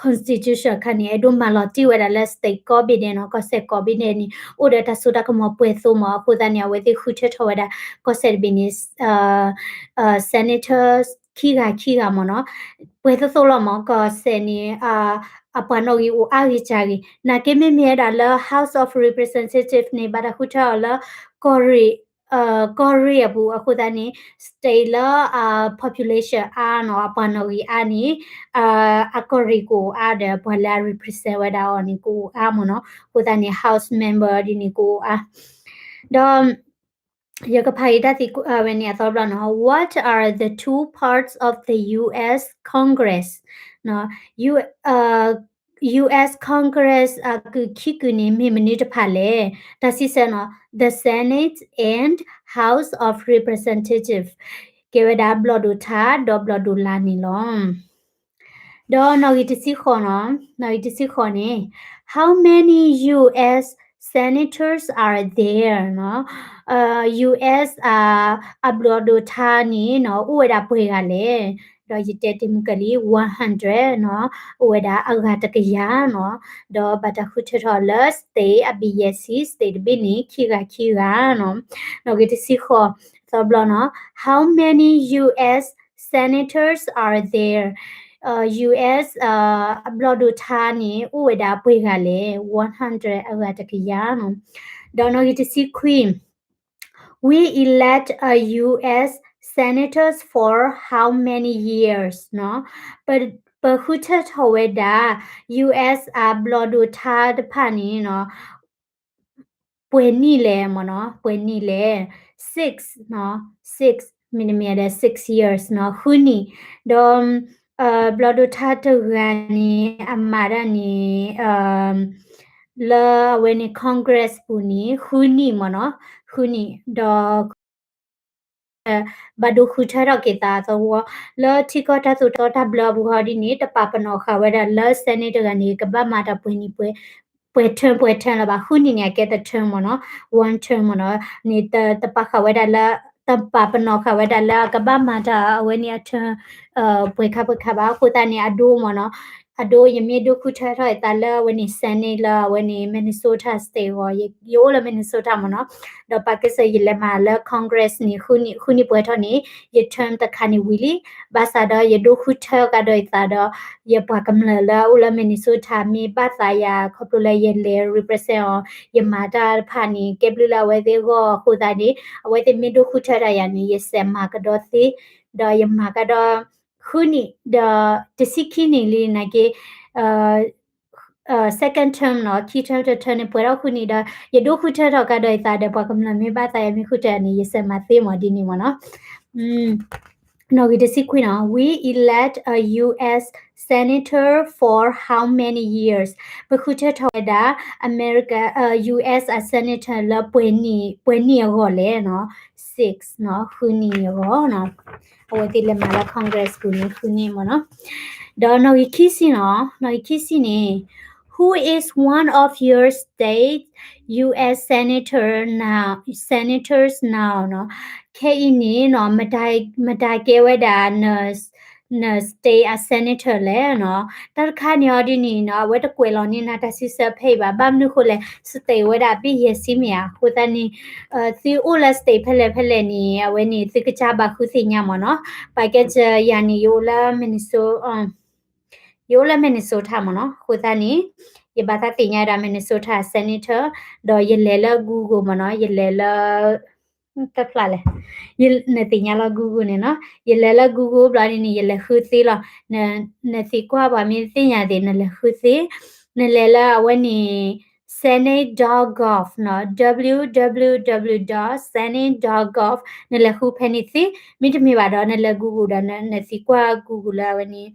constitution အခါန့ၣ် အဲၣ်ဒိးမၤလီၤတံၢ်ဝဲဒၣ်လၢ state ကိးဘ့ၣ်ဒဲးနီၤ, ကီၢ်စဲၣ်ကိးဘ့ၣ်ဒဲးန့ၣ် အိၣ်ဒီးတၢ်စိတၢ်ကမီၤပှဲၤသိမ့ၢ်, အဃိသတးန့ၣ် အဝဲသ့ၣ်ဃုထၢထီၣ်ဝဲဒၣ် ကီၢ်စဲၣ်တဘ့ၣ်န့ၣ် senator ခံဂၤခံဂၤမ့ၢ်နီၤ, ပှဲၤသိသိလီၤမ့ၢ် ကီၢ်စဲၣ်န့ၣ် အပှၤနီၣ်ဂံၢ်အိၣ်အါဂ့ၤကၢ်ဂ့ၤ, နာ်က့မ့မ့ၢ်ဝဲဒၣ်လၢ House of Representative န့ၣ် ဘၣ်တၢ်ဃုထၢအီၤလၢ ကီၢ်ရ့ၣ် ကီၢ်ရ့ၣ်အပူၤအဃိသတးန့ၣ် state လၢ population အါနီၤ, အပှၤနီၣ်ဂံၢ်အါန့ၣ် အကီၢ်ရ့ၣ်ကအိၣ်အါဒီး ပှၤလၢအ represent ဝဲဒၣ်အီၤန့ၣ် ကအိၣ်အါမ့ၢ်နီၤ, အဃိသတးန့ၣ် House member ဒ်န့ၣ်ကအိၣ်အါ, ဒီး ယကဖးအံၤတၢ်သံကွၢ်ဝဲန့ၣ်အသီတဘျီနီၤ, What are the two parts of the U S Congress? U S Congress အကုၢ်ခံကုၢ်န့ၣ် မ့ၢ်မနုၤတဖၣ်လဲၣ်. တၢ်စံးဆၢနီၤ, the Senate and House of Representative ကဲဝဲဒၣ်ဘျီၣ်ဒိၣ်ထါ ဒီးဘျီၣ်ဒိၣ်လာ်န့ၣ်လီၤ. ဒီးနီၣ်ဂံၢ်တဆံဃိးနီၤ, နီၣ်ဂံၢ်တဆံဃိးန့ၣ် How many U S senators are there နီၤ, U S အဘျီၣ်ဒိၣ်ထါန့ၣ်နီၤ အိၣ်ဝဲဒၣ်ပှဲၤဂၤလဲၣ်. ဒီးယတဲတ့ၢ်မုၢ်ကလံ one hundred နီၤ, အိၣ်ဝဲဒၣ်အဂၤတကယၤနီၤ, ဒီးဘၣ်တၢ်ဃုထၢထီၣ်လၢ state အဘ့ၣ်ယဲၢ်ဆံ state တဘ့ၣ်န့ၣ် ခံဂၤခံဂၤနီၤ. နီၣ်ဂံၢ်တဆံဃိး သီဘျီနီၤ, How many U S senators are there? U S အဘျီၣ်ဒိၣ်ထါန့ၣ် အိၣ်ဝဲဒၣ်ပှဲၤဂၤလဲၣ်, one hundred အဂၤတကယၤနီၤ. ဒီးနီၣ်ဂံၢ်တဆံခွံ We elect a U S senators for how many years နီၤ, ပဃုထၢထီၣ်ဝဲဒၣ် U S အဘျီၣ်ဒိၣ်ထါတဖၣ်န့ၣ်နီၤ ပှဲၤနံၣ်လဲၣ်မ့ၢ်နီၤ, ပှဲၤနံၣ်လဲၣ်, six နီၤ, six မ့တမ့ၢ်ဒီး six years နီၤ, ဃုနံၣ်, ဒီး ဘျီၣ်ဒိၣ်ထါတဂၤန့ၣ် အမၤတၢ်န့ၣ် လၢအဝဲန့ၣ် Congress ပူၤန့ၣ် ဃုနံၣ်မ့ၢ်နီၤ, ဃုနံၣ်, ဒီး ဘၣ်ဒိဃုထၢထီၣ်က့ၤသးသဝီ လၢထံကီၢ်တၢ်သိၣ်တၢ်သီတၢ်ဘျၢအပူၤဃီဒ်န့ၣ် တပာ်ပနီၣ်ဃာ်ဝဲဒၣ်လၢ Senate တဂၤန့ၣ် ကဘၣ်မၤတၢ်ပှဲၤနံၣ်ပှဲၤ ပှဲၤ term ပှဲၤ term လၢၤဘၣ်, ဃုနံၣ်န့ၣ် အကဲတ term မ့ၢ်နီၤ, one term မ့ၢ်နီၤ, န့ၣ်တပာ်ဃာ်ဝဲဒၣ်လၢ တပာ်ပနီၣ်ဃာ်ဝဲဒၣ်လၢအကဘၣ်မၤတၢ်အဝဲန့ၣ်အ term ပှဲၤခါပှဲၤခါဘၣ်, အဃိသတးန့ၣ် အဒိမ့ၢ်နီၤ, အဒိ ယမ့ၢ်ဒိဃုထၢထီၣ်ယသးလၢအဝဲန့ၣ် Senate လၢအဝဲန့ၣ် Minnesota State အဂီၢ်, ယအိၣ်လၢ Minnesota မ့ၢ်နီၤ, ဒီးပာ်ကစၢ်ယလဲၤမၤလၢ Congress န့ၣ် ဃုနံၣ်ပှဲၤထီၣ်န့ၣ် ယ term တခါန့ၣ်ဝံၤလံ, ဘၣ်ဆၣ်ဒီးယဒိဃုထၢကဒီးယသးဒီး ယပှၤကမျၢၢ်လၢအအိၣ်လၢ Minnesota မ့ၢ်ဘၣ်သးယၤ ခီဖျိလၢယလဲၤ represent အီၤ, ယမၤတၢ်တဖၣ်န့ၣ် ကဲဘျုးလၢအဝဲသ့ၣ်အဂီၢ်အဃိသတးန့ၣ် အဝဲသ့ၣ်မ့ၢ်ဒိဃုထၢတၢ်ယၤန့ၣ် ယစးမၤကဒီးသ့, ဒီးယမၤကဒီး ဃုနံၣ်ဒီး တဆံခံနံၣ်လံနာ်က့ second term နီၤ, ခံ term တ term န့ၣ် ပှဲၤထီၣ်ဃုနံၣ်ဒီး ယဒိဃုထၢထီၣ်ကဒီးယသးဒီး ပှၤကမျၢၢ်မ့ၢ်ဘၣ်သးယၤမ့ၢ်ဃုထၢန့ၣ် ယစးမၤသ့မ့ၢ်ဒ်န့ၣ်မ့ၢ်နီၤ. နီၣ်ဂံၢ်တဆံခွံနီၤ, We elect a U S senator for how many years? ပဃုထၢထီၣ်ဝဲဒၣ် အမဲရကၤ US အ senator လၢ ပှဲၤနံၣ်အဂီၢ်လဲၣ်နီၤ, six နီၤ, ဃုနံၣ်အဂီၢ်နီၤ. အဝဲသ့ၣ်လဲၤမၤလၢ Congress ပူၤန့ၣ် ဃုနံၣ်မ့ၢ်နီၤ. ဒီးနီၣ်ဂံၢ်ခံဆံနီၤ, နီၣ်ဂံၢ်ခံဆံန့ၣ် Who is one of your state US senator now, senators now နီၤ. ခဲအံၤန့ၣ်နီၤ မတၤကဲဝဲဒၣ် န state အ senator လဲၣ်နီၤ. တၢ်တခါန့ၣ်အီၤဒ်န့ၣ်နီၤ အဝဲတကွဲးလီၤန့ၢ်နၤတၢ်စံးဆၢဖဲအံၤဘၣ်. ဘၣ်မနုၤဃိလဲၣ် state ဝဲဒၣ်အဘ့ၣ်ယဲၢ်ဆံမ့ၢ်ဧါ. အဃိသတးန့ၣ် သုအိၣ်လၢ state ဖဲလဲၣ်ဖဲလဲၣ်န့ၣ် အဝဲန့ၣ် သုကစၢ်ဘၣ်ဃုသ့ၣ်ညါမ့ၢ်နီၤ. ပာ်ကဲစၢၤယၤန့ၣ် ယအိၣ်လၢ Minnesota ယအိၣ်လၢ Minnesota မ့ၢ်နီၤ. အဃိသတးန့ၣ် ယဘၣ်သးသ့ၣ်ညါဒၣ် Minnesota senator ဒီးယလဲၤလၢ Google မ့ၢ်နီၤ. ယလဲၤလၢ တဖျါလဲၣ်, နသ့ၣ်ညါလီၤ Google န့ၣ်နီၤ. ယလဲၤလၢ Google ဘျီဒ်န့ၣ် ယလဲၤဃုသ့လီၤ. နသံကွၢ်ပှၤမ့ၢ်သ့ၣ်ညါသ့ၣ် နလဲၤဃုသ့ နလဲၤလၢအဝဲန့ၣ် senate dot gov နီၤ, www dot senate dot gov နလဲၤဃုဖဲန့ၣ်သ့, မ့တမ့ၢ်ဘၣ်ဒီး နလဲၤ Google ဒီး နသံကွၢ် Google လၢအဝဲန့ၣ်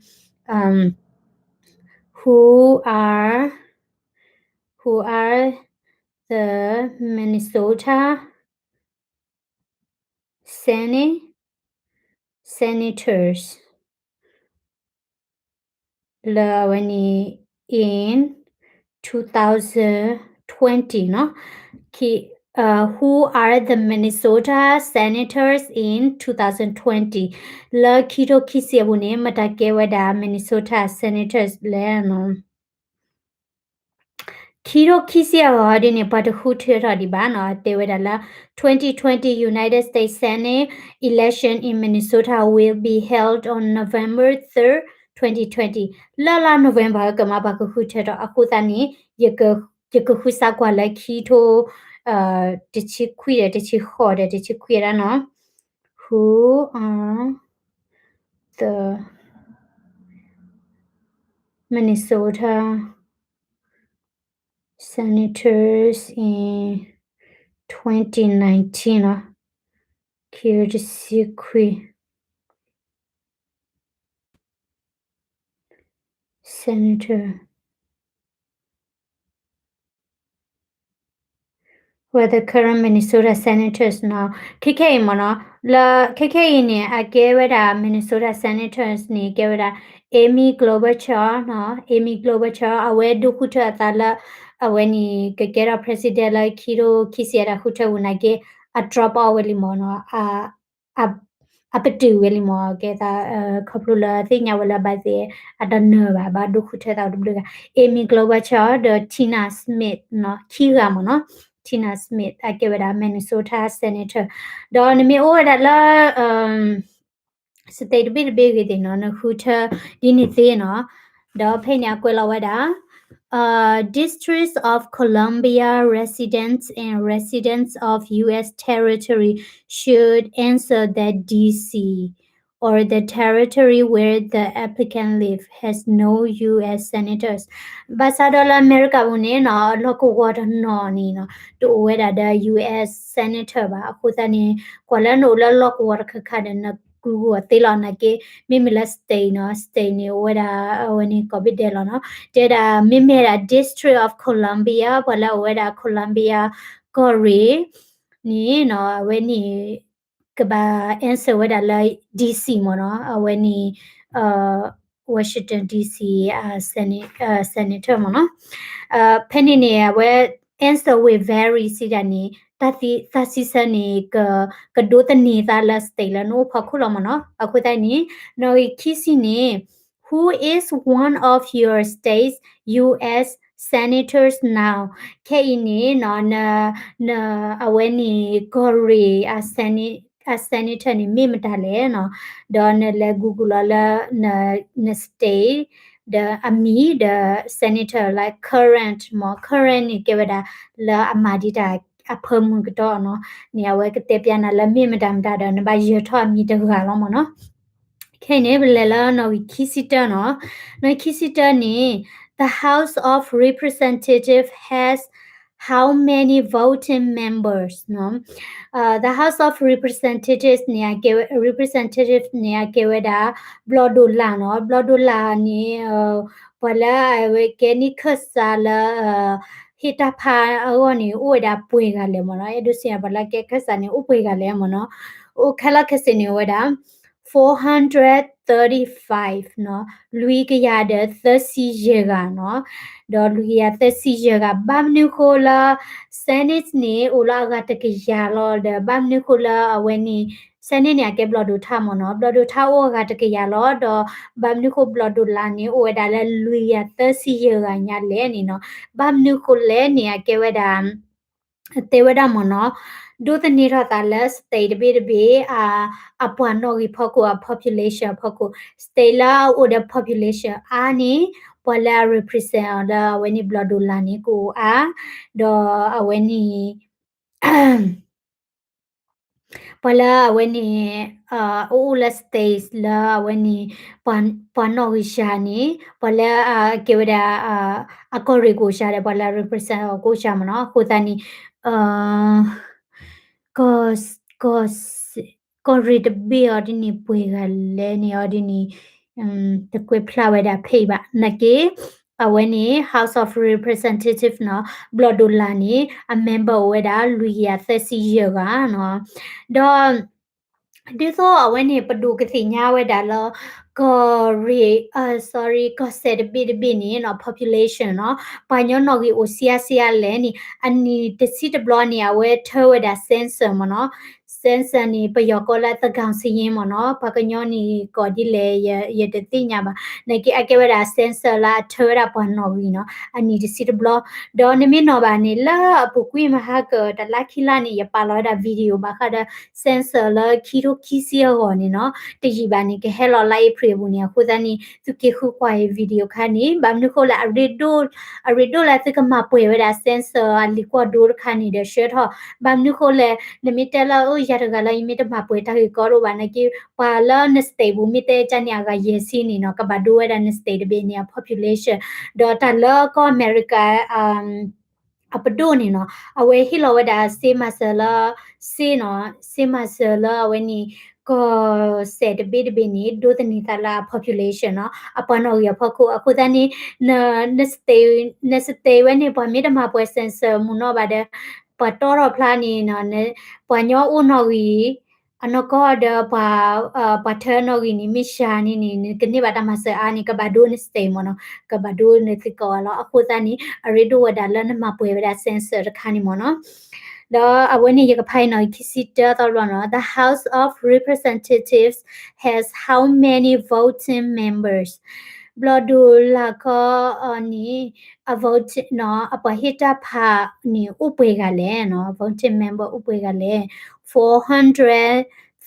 who are who are the Minnesota Senate senators လၢအဝဲန့ၣ် in two thousand twenty နီၤ, who are the Minnesota senators in two thousand twenty လၢခံထိခံဆံအပူၤန့ၣ် မတၤကဲဝဲဒၣ် Minnesota senators လဲၣ်နီၤ. ခံထိခံဆံအဂီၢ်ဒ်န့ၣ် ပှၤတဃုထၢထီၣ်ဒံးဘၣ်နီၤ, တဲဝဲဒၣ်လၢ twenty twenty United States Senate election in Minnesota will be held on November third, twenty twenty လၢလါ November ကမၤပှၤကဃုထၢထီၣ်အဃိသတးန့ၣ် ယကဃုစးကွၢ်လၢခံထိ တဆံခွံဒီးတဆံဃိးဒီးတဆံခွံဒၣ်နီၤ, who are the Minnesota senators in twenty nineteen နီၤ, ခံတဆံခွံ senator were the current Minnesota senators နီၤ, ခဲခဲအံၤမ့ၢ်နီၤ, လၢခဲခဲအံၤန့ၣ် အကဲဝဲဒၣ် Minnesota senators န့ၣ် ကဲဝဲဒၣ် Amy Klobuchar နီၤ, Amy Klobuchar အဝဲဒိးဃုထၢအသးလၢ အဝဲန့ၣ် ကကဲထီၣ် president လၢခံထိခံဆံအတၢ်ဃုထၢပူၤနာ်က့ အ drop out ဝဲလံမ့ၢ်နီၤ, အပတုာ်ဝဲလံမ့ၢ်, ကဲသး ခီဖျိလၢသ့ၣ်ညါဝဲလၢဘၣ်သ့ၣ် အတနၢၤဘၣ် ဘၣ်ဒိးဃုထၢသးတဘျုးဂၤ, Amy Klobuchar ဒီး Tina Smith နီၤ, ခံဂၤမ့ၢ်နီၤ, Tina Smith အကဲဝဲဒၣ် Minnesota senator ဒီးနမ့ၢ်အိၣ်ဝဲဒၣ်လၢ state တဘ့ၣ်တဘ့ၣ်ဂ့ၤသ့ၣ်နီၤ နဃုထၢဒ်န့ၣ်သ့နီၤ, ဒီးဖဲန့ၣ်အကွဲးလီၤဝဲဒၣ် District of Columbia residents and residents of U S territory should ensure that D C or the territory where the applicant live has no U S senators. ဘၣ်ဆၣ်ဒီးလၢအမဲရကၤပူၤန့ၣ်နီၤ လီၢ်ကဝီၤတနီၤန့ၣ်နီၤ တအိၣ်ဝဲဒၣ်ဒီး U S senator ဘၣ်. အဃိသတးန့ၣ် ကွၢ်လၢနအိၣ်လၢလီၢ်ကဝီၤတခါခါဒီး န Google သ့လီၤနာ်က့ မ့မ့ၢ်လၢ state နီၤ, state န့ၣ် အိၣ်ဝဲဒၣ် အဝဲန့ၣ် ကိးဘ့ၣ်ဒဲးလီၤနီၤ. တဲဒၣ် မ့မ့ၢ်ဒၣ် District of Columbia ပှၤလၢအအိၣ်ဝဲဒၣ် Columbia ကီၢ်ရ့ၣ်န့ၣ်နီၤ အဝဲန့ၣ် ကဘၣ် answer ဝဲဒၣ်လၢ D C မ့ၢ်နီၤ, အဝဲန့ၣ် Washington D C အ senator မ့ၢ်နီၤ. ဖဲန့ၣ်န့ၣ် အဝဲ answer will vary စံးဒၣ်န့ၣ် တၢ်သံ တၢ်စံးဆၢန့ၣ် က ကဒိးသန့ၤသးလၢ state လၢနအိၣ်ဖီခိၣ်လီၤမ့ၢ်နီၤ. အဃိသတးန့ၣ် နီၣ်ဂံၢ်ခံဆံန့ၣ် Who is one of your state's U S senators now? ခဲအံၤန့ၣ်နီၤ န အဝဲန့ၣ် ကီၢ်ရ့ၣ် အ senator န့ၣ် မ့ၢ်မတၤလဲၣ်နီၤ. ဒီးနလဲၤ Google လီၤလၢ န state ဒီးအမံၤဒီး senator လၢ current မ့ၢ် current န့ၣ် ကဲဝဲဒၣ်လၢအမၤဒံးတၢ်အဖၢမုၢ်ကတီၢ်နီၤ. န့ၣ် အဝဲကတဲပျးနၤလၢမ့ၢ်မတၤမတၤဒီး နဘၣ်ယၢၤထီၣ်အမံၤတဂၤလီၤမ့ၢ်နီၤ. ခဲအံၤန့ၣ် ပလဲၤလၢနီၣ်ဂံၢ်ခံဆံတၢနီၤ. နီၣ်ဂံၢ်ခံဆံတၢန့ၣ် the House of Representative has how many voting members နီၤ. The House of Representatives န့ၣ် အကဲဝဲ representative န့ၣ် အကဲဝဲဒၣ် ဘျီၣ်ဒိၣ်လာ်နီၤ. ဘျီၣ်ဒိၣ်လာ်န့ၣ် ပှၤလၢအဝဲကဲန့ၢ်ခၢၣ်စးလၢ ဟ့ၣ်တၢ်ဖးအဂီၢ်န့ၣ် အိၣ်ဝဲဒၣ်ပှဲၤဂၤလဲၣ်မ့ၢ်နီၤ. အဲၣ်ဒိးစံး ပှၤလၢကဲခၢၣ်စးန့ၣ် အိၣ်ပှဲၤဂၤလဲၣ်မ့ၢ်နီၤ. အိၣ်ခဲလၢာ်ခဲဆ့န့ၣ် အိၣ်ဝဲဒၣ် four hundred thirty-five နီၤ, လွံၢ်ကယၤဒီးသၢဆံယဲၢ်ဂၤနီၤ, ဒီးလွံၢ်ကယၤသၢဆံယဲၢ်ဂၤ ဘၣ်မနုၤဃိလၢ Senate န့ၣ် အိၣ်လၢအဂၤတကယၤလီၤ, ဒီးဘၣ်မနုၤဃိလၢအဝဲန့ၣ် Senate န့ၣ် အကဲဘျီၣ်ဒိၣ်ထါမ့ၢ်နီၤ, ဘျီၣ်ဒိၣ်ထါအိၣ်အဂၤတကယၤလီၤ, ဒီးဘၣ်မနုၤဃိဘျီၣ်ဒိၣ်လာ်န့ၣ် အိၣ်ဝဲဒၣ်လၢလွံၢ်ကယၤသၢဆံယဲၢ်ဂၤညါလဲၣ်န့ၣ်နီၤ, ဘၣ်မနုၤဃိလဲၣ်န့ၣ် အကဲဝဲဒၣ် တဲဝဲဒၣ်မ့ၢ်နီၤ, ဒိးသန့ၤထီၣ်သးလၢ state တဘ့ၣ်တဘ့ၣ် အပှၤနီၣ်ဂံၢ်ဖီခိၣ် အ population အဖီခိၣ်, state လၢအအိၣ်ဒီး population အါန့ၣ် ပှၤလၢအ represent အီၤလၢအဝဲန့ၣ်ဘျီၣ်ဒိၣ်လာ်န့ၣ် ကအိၣ်အါ, ဒီးအဝဲန့ၣ် အ ပှၤလၢအဝဲန့ၣ် အအိၣ်လၢ states လၢအဝဲန့ၣ် ပှၤနီၣ်ဂံၢ်စှၤန့ၣ် ပှၤလၢအကဲဝဲဒၣ် အကီၢ်ရ့ၣ်ကအိၣ်စှၤဒီး ပှၤလၢ represent အီၤကအိၣ်စှၤမ့ၢ်နီၤ. အဃိသတးန့ၣ် ကီၢ်ရ့ၣ်တဘ့ၣ်အီၤဒ်န့ၣ် ပှဲၤဂၤလဲၣ်န့ၣ်အီၤဒ်န့ၣ် တကွဲးဖျါဝဲဒၣ်ဖဲအံၤဘၣ် နာ်က့ အဝဲန့ၣ် House of Representative နီၤ ဘျီၣ်ဒိၣ်လာ်န့ၣ် အ member အိၣ်ဝဲဒၣ် လွံၢ်ကယၤသၢဆံယဲၢ်ဂၤနီၤ. ဒီး ဒ်သိးအဝဲန့ၣ် ပဒိၣ်ကသ့ၣ်ညါဝဲဒၣ်လၢ ကီၢ်ရ့ၣ် sorry ကီၢ်စဲၣ်တဘ့ၣ်တဘ့ၣ်န့ၣ်နီၤ population နီၤ ပှၤကညီနီၣ်ဂံၢ်အိၣ်ဆံးအါဆံးအါလဲၣ်န့ၣ် အနံၣ်တဆံတဘျီန့ၣ် အဝဲထၢဝဲဒၣ် census မ့ၢ်နီၤ. census န့ၣ် ပယီၤကိးလၢ သန်းခေါင်စာရင်း မ့ၢ်နီၤ. ပှၤကညီန့ၣ်ကိးဒ်လဲၣ် ယတသ့ၣ်ညါဘၣ်. နာ်က့အကဲဝဲဒၣ် census လၢအထၢဝဲဒၣ်ပှၤနီၣ်ဂံၢ်နီၤ အနံၣ်တဆံတဘျီ. ဒီးနမ့ၢ်နီၣ်ဘၣ်န့ၣ် လၢအပူၤကွံာ်မဟါကတလါခံလါန့ၣ် ယပာ်လီၤဝဲဒၣ် video ဘၣ်ဃးဒီး census လၢခံထိခံဆံအဂီၢ်န့ၣ်နီၤ တယံာ်ဘၣ်န့ၣ် ကဟဲလီၤလါအ့ဖြ့ၣ်အပူၤန့ၣ်. အဃိသတးန့ၣ် သုက့ၤဃုကွၢ်အံၤ video ခါန့ၣ် ဘၣ်မနုၤဃိလဲၣ် အရ့ဒိၣ်လၢသုကမၤပှဲၤဝဲဒၣ် census အလံာ်ကွၢ်ဒိတခါန့ၣ်ဒီး ဆှၢထီၣ် ဘၣ်မနုၤဃိလဲၣ် နမ့ၢ်တဲလၢ အိၣ်ယၤတဂၤလၢယမ့ၢ်တမၤပှဲၤတၢ်ဂ့ၢ်ကီဒိၣ်ဘၣ်နာ်က့ ပှၤလၢန state ပူၤမ့ၢ်တဲကန့ၣ် အဂၤယဲၢ်ဆံန့ၣ်နီၤ ကဘၣ်ဒိဝဲဒၣ်န state တဘ့ၣ်န့ၣ် အ population. ဒီးတၢ်လၢကီၢ်အမဲရကၤ အပဒိၣ်န့ၣ်နီၤ အဝဲဟ့ၣ်လီၤဝဲဒၣ်စ့မၤစၢၤလၢ စ့နီၤ စ့မၤစၢၤလၢအဝဲန့ၣ် ကီၢ်စဲၣ်တဘ့ၣ်တဘ့ၣ်န့ၣ် ဒိးသန့ၤသးလၢအ population နီၤ အပှၤနီၣ်ဂံၢ်အဖီခိၣ်. အဃိသတးန့ၣ် န state န state ဝဲန့ၣ် ပှၤမ့ၢ်တမၤပှဲၤ census မုၢ်နီၢ်ဘၣ်ဒီး ပှၤတီထီၣ်ဖျါန့ၣ်နီၤ ပှၤကညီအိၣ်နီၣ်ဂံၢ် အနီၢ်ကီၢ်ဒီး ပှၤထၢနီၣ်ဂံၢ်န့ၣ် မ့ၢ်စှၤန့ၣ်န့ၣ် နကန့ၢ်ဘၣ်တၢ်မၤစၢၤအါန့ၣ် ကဘၣ်ဒိန state မ့ၢ်နီၤ ကဘၣ်ဒိနသုကီၢ်အလီၤ. အဃိသတးန့ၣ် အရ့ဒိၣ်ဝဲဒၣ်လၢနမၤပှဲၤဝဲဒၣ် census တခါန့ၣ်မ့ၢ်နီၤ. ဒီးအဝဲန့ၣ် ယကဖးအံၤနီၤခံဆံတၢသီတဘျီနီၤ The House of Representatives has how many voting members? ဘျီၣ်ဒိၣ်လာ်ခီအီၤန့ၣ် အ vote နီၤ အပှၤဟ့ၣ်တၢ်ဖးန့ၣ် အိၣ်ပှဲၤဂၤလဲၣ်နီၤ voting member အိၣ်ပှဲၤဂၤလဲၣ် four hundred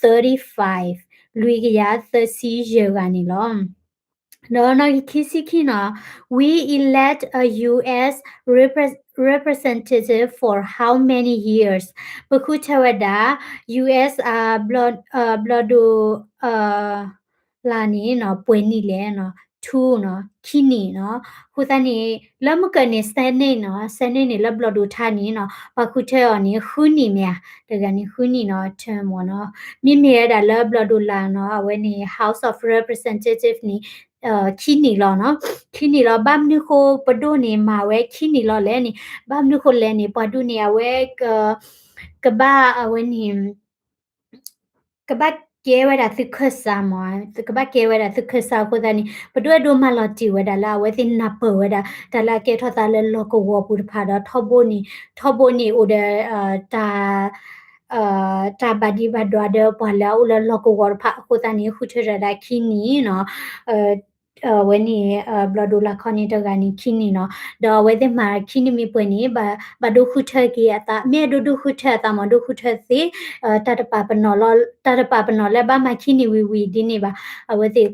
thirty-five လွံၢ်ကယၤသၢဆံယဲၢ်ဂၤန့ၣ်လီၤ. ဒီးနီၣ်ဂံၢ်ခံဆံခံနီၤ We elect a U S repres- representative for how many years? ပဃုထၢဝဲဒၣ် US အဘျီၣ်ဒိၣ် လာ်န့ၣ်နီၤ ပှဲၤနံၣ်လဲၣ်နီၤ two နီၤ ခံနံၣ်နီၤ. အဃိသတးန့ၣ် လၢမုၢ်ကၢၢ်န့ၣ် Senate နီၤ Senate န့ၣ် လၢဘျီၣ်ဒိၣ်ထါန့ၣ်နီၤ ပှၤဃုထၢအီၤန့ၣ် ဃုနံၣ်မ့ၢ်ဧါ တဂၤန့ၣ် ဃုနံၣ်နီၤ term မ့ၢ်နီၤ. မ့မ့ၢ်ဝဲဒၣ်လၢဘျီၣ်ဒိၣ်လာ်နီၤ အဝဲန့ၣ် House of Representative န့ၣ် ခံနံၣ်လီၤနီၤ ခံနံၣ်လီၤ. ဘၣ်မနုၤဃိပဒိၣ်န့ၣ် မၤဝဲခံနံၣ်လီၤလဲၣ်န့ၣ် ဘၣ်မနုၤဃိလဲၣ်န့ၣ် ပှၤဒိၣ်န့ၣ် အဝဲ ကဘၣ်အဝဲန့ၣ် ကဘၣ်ကဲဝဲဒၣ်သုခၢၣ်စးမ့ၢ် ကဘၣ်ကဲဝဲဒၣ်သုခၢၣ်စးအဃိသတးန့ၣ် ပဒိၣ်အဲၣ်ဒိးမၤလီၤတံၢ်ဝဲဒၣ်လၢအဝဲသ့ၣ်နၢ်ပၢၢ်ဝဲဒၣ် တၢ်လၢအကဲထီၣ်သးလၢလီၢ်ကဝီၤပူၤတဖၣ်ဒီး ထီဘိန့ၣ် ထီဘိန့ၣ်အိၣ်ဒီး တၢ် တၢ်ဘၣ်ဒံးဘၣ်ဒွးဒီးပှၤလၢအအိၣ်လၢလီၢ်ကဝီၤတဖၣ်အဃိသတးန့ၣ် ဃုထၢတၢ်ဒၣ်ခံနံၣ်နီၤ အဝဲန့ၣ် ဘျီၣ်ဒိၣ်လာ်ခီန့ၣ်တဂၤန့ၣ်ခံနံၣ်နီၤ ဒီးအဝဲသ့ၣ်မၤခံနံၣ်မ့ၢ်ပှဲၤန့ၣ် ဘၣ်ဒိဃုထၢက့ၤအသး မ့ၢ်အဲၣ်ဒိးဒိဃုထၢအသးမ့ၢ်ဒိဃုထၢသ့ တၢ်တပာ်ပနီၣ်လီၤ တၢ်တပာ်ပနီၣ်လၢဘၣ်မၤခံနံၣ်ဝံၤဝံၤဒ်န့ၣ်ဘၣ် အဝဲသ့ၣ်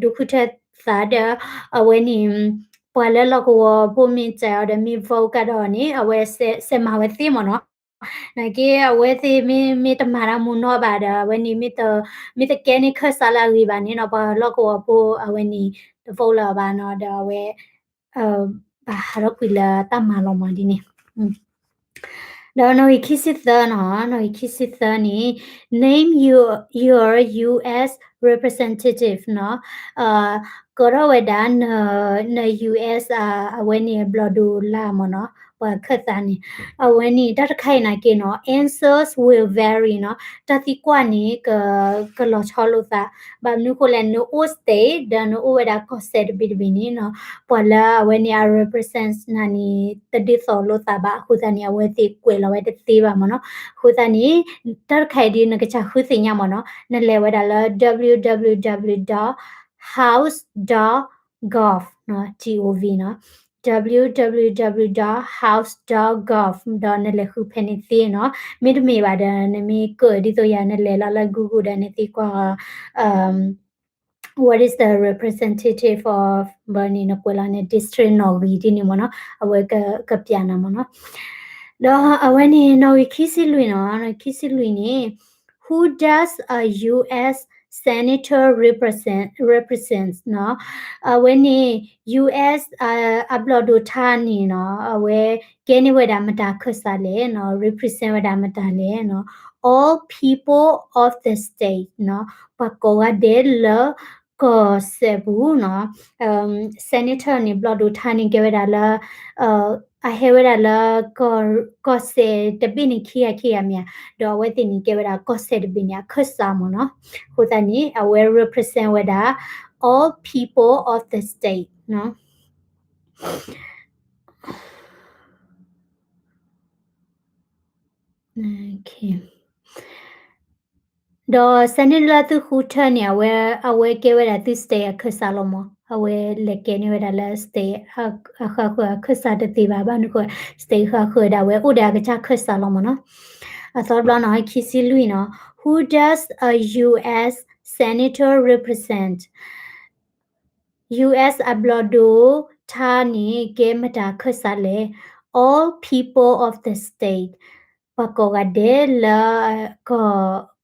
ဒိဃုထၢသးဒီး အဝဲန့ၣ် ပှၤလၢလီၢ်ကဝီၤဖိမ့ၢ်စးအီၤဒီးမ့ၢ် vote ကဒီးန့ၣ် အဝဲစဲးမၤဝဲသ့မ့ၢ်နီၤ နာ်က့အဝဲသ့ၣ်မ့ၢ်တမၤတၢ်မူနီၢ်ဘၣ်ဒီး အဝဲန့ၣ် မ့ၢ်တကဲန့ၢ်ခၢၣ်စးလၢအဂ့ၤဘၣ်န့ၣ်နီၤ ပှၤလီၢ်ကဝီၤဖိအဝဲန့ၣ် တ vote လၢၤဘၣ်နီၤ ဒီးအဝဲ ဘၣ်ဟးထီၣ်ကွံာ်လၢတၢ်မၤလီၤမးဒ်န့ၣ် ဒီးနီၣ်ဂံၢ်ခံဆံသၢနီၤ နီၣ်ဂံၢ်ခံဆံသၢန့ၣ် name your U S representative နီၤ ကိးထီၣ်ဝဲဒၣ် န US အဝဲန့ၣ်ဘျီၣ်ဒိၣ်လာ်မ့ၢ်နီၤ ပှၤခၢၣ်သးန့ၣ် အဝဲန့ၣ်တၢ်တခါအံၤနာ်က့နီၤ answers will vary နီၤ တၢ်သံကွၢ်န့ၣ် ကလီၤဆီလိာ်သး ဘၣ်မနုၤဃိလဲၣ် နအိၣ် state ဒီးနအိၣ်ဝဲဒၣ်ကီၢ်စဲၣ်တဘ့ၣ်တဘ့ၣ်န့ၣ်နီၤ ပှၤလၢအဝဲန့ၣ် အ represent နၤန့ၣ် တဒ်သိးလိာ်သးဘၣ် အဃိသတးန့ၣ် အဝဲသ့ၣ်ကွဲးလီၤဝဲတသ့ဘၣ်မ့ၢ်နီၤ အဃိသတးန့ၣ် တၢ်တခါအံၤဒ်နကစၢ်ဃုသ့ၣ်ညါမ့ၢ်နီၤ နလဲၤဝဲဒၣ်လၢ www dot house dot gov နီၤ gov နီၤ www dot house dot gov ဒီးနလဲၤဃုဖဲန့ၣ်သ့နီၤ မ့တမ့ၢ်ဘၣ်ဒီး နမ့ၢ်ကၢၣ်ဒ်သိးယၤ နလဲၤလီၤလၢ Google ဒီးနသံကွၢ် what is the representative of ဘၣ်န့ၣ် နကွဲးလီၤန့ၣ် district နီၣ်ဂံၢ်ဒ်န့ၣ်မ့ၢ်နီၤ အဝဲက ကပျးနၤမ့ၢ်နီၤ ဒီးအဝဲန့ၣ်နီၣ်ဂံၢ်ခံဆံလွံၢ်နီၤ, နီၣ်ဂံၢ်ခံဆံလွံၢ်န့ၣ် Who does a U S senator represent, represent နီၤ. အဝဲန့ၣ် U S အဘျီၣ်ဒိၣ်ထါန့ၣ်နီၤ အဝဲကဲန့ၢ်ဝဲဒၣ်မတၤခၢၣ်စးလဲၣ်နီၤ, represent ဝဲဒၣ်မတၤလဲၣ်နီၤ. All people of the state နီၤ, ပှၤကိးဂၤဒဲးလၢ ကီၢ်စဲၣ်ပူၤနီၤ. Senator န့ၣ် ဘျီၣ်ဒိၣ်ထါန့ၣ် ကဲဝဲဒၣ်လၢ အဟဲဝဲဒၣ်လၢ ကီၢ်စဲၣ်တဘ့ၣ်န့ၣ် ခံဂၤခံဂၤမ့ၢ်ဧါ, ဒီးအဝဲသ့ၣ်န့ၣ် ကဲဝဲဒၣ်ကီၢ်စဲၣ်တဘ့ၣ်န့ၣ် အခၢၣ်စးမ့ၢ်နီၤ. အဃိသတးန့ၣ် အဝဲ represent ဝဲဒၣ် all people of the state နီၤ. ဒီး senator လၢသုဃုထၢန့ၣ် အဝဲ အဝဲကဲဝဲဒၣ်သု state အခၢၣ်စးလီၤမ့ၢ်, အဝဲလဲၤကဲန့ၢ်ဝဲဒၣ်လၢ state အဃၢၤဃၢၤအခၢၣ်စးတသ့ဘၣ်, ဘၣ်မနုၤဃိ state ဃၢၤဃၢၤဒၣ်ဝဲအိၣ်ဒီးအကစၢ်ခၢၣ်စးလီၤမ့ၢ်နီၤ. အသီတဘျီနီၤ ခံဆံလွံၢ်နီၤ, Who does a U S senator represent? U.S. အဘျီၣ်ဒိၣ်ထါန့ၣ် ကဲမတၤခၢၣ်စးလဲၣ်. All people of the state, ပှၤကိးဂၤဒဲးလၢ ကီၢ်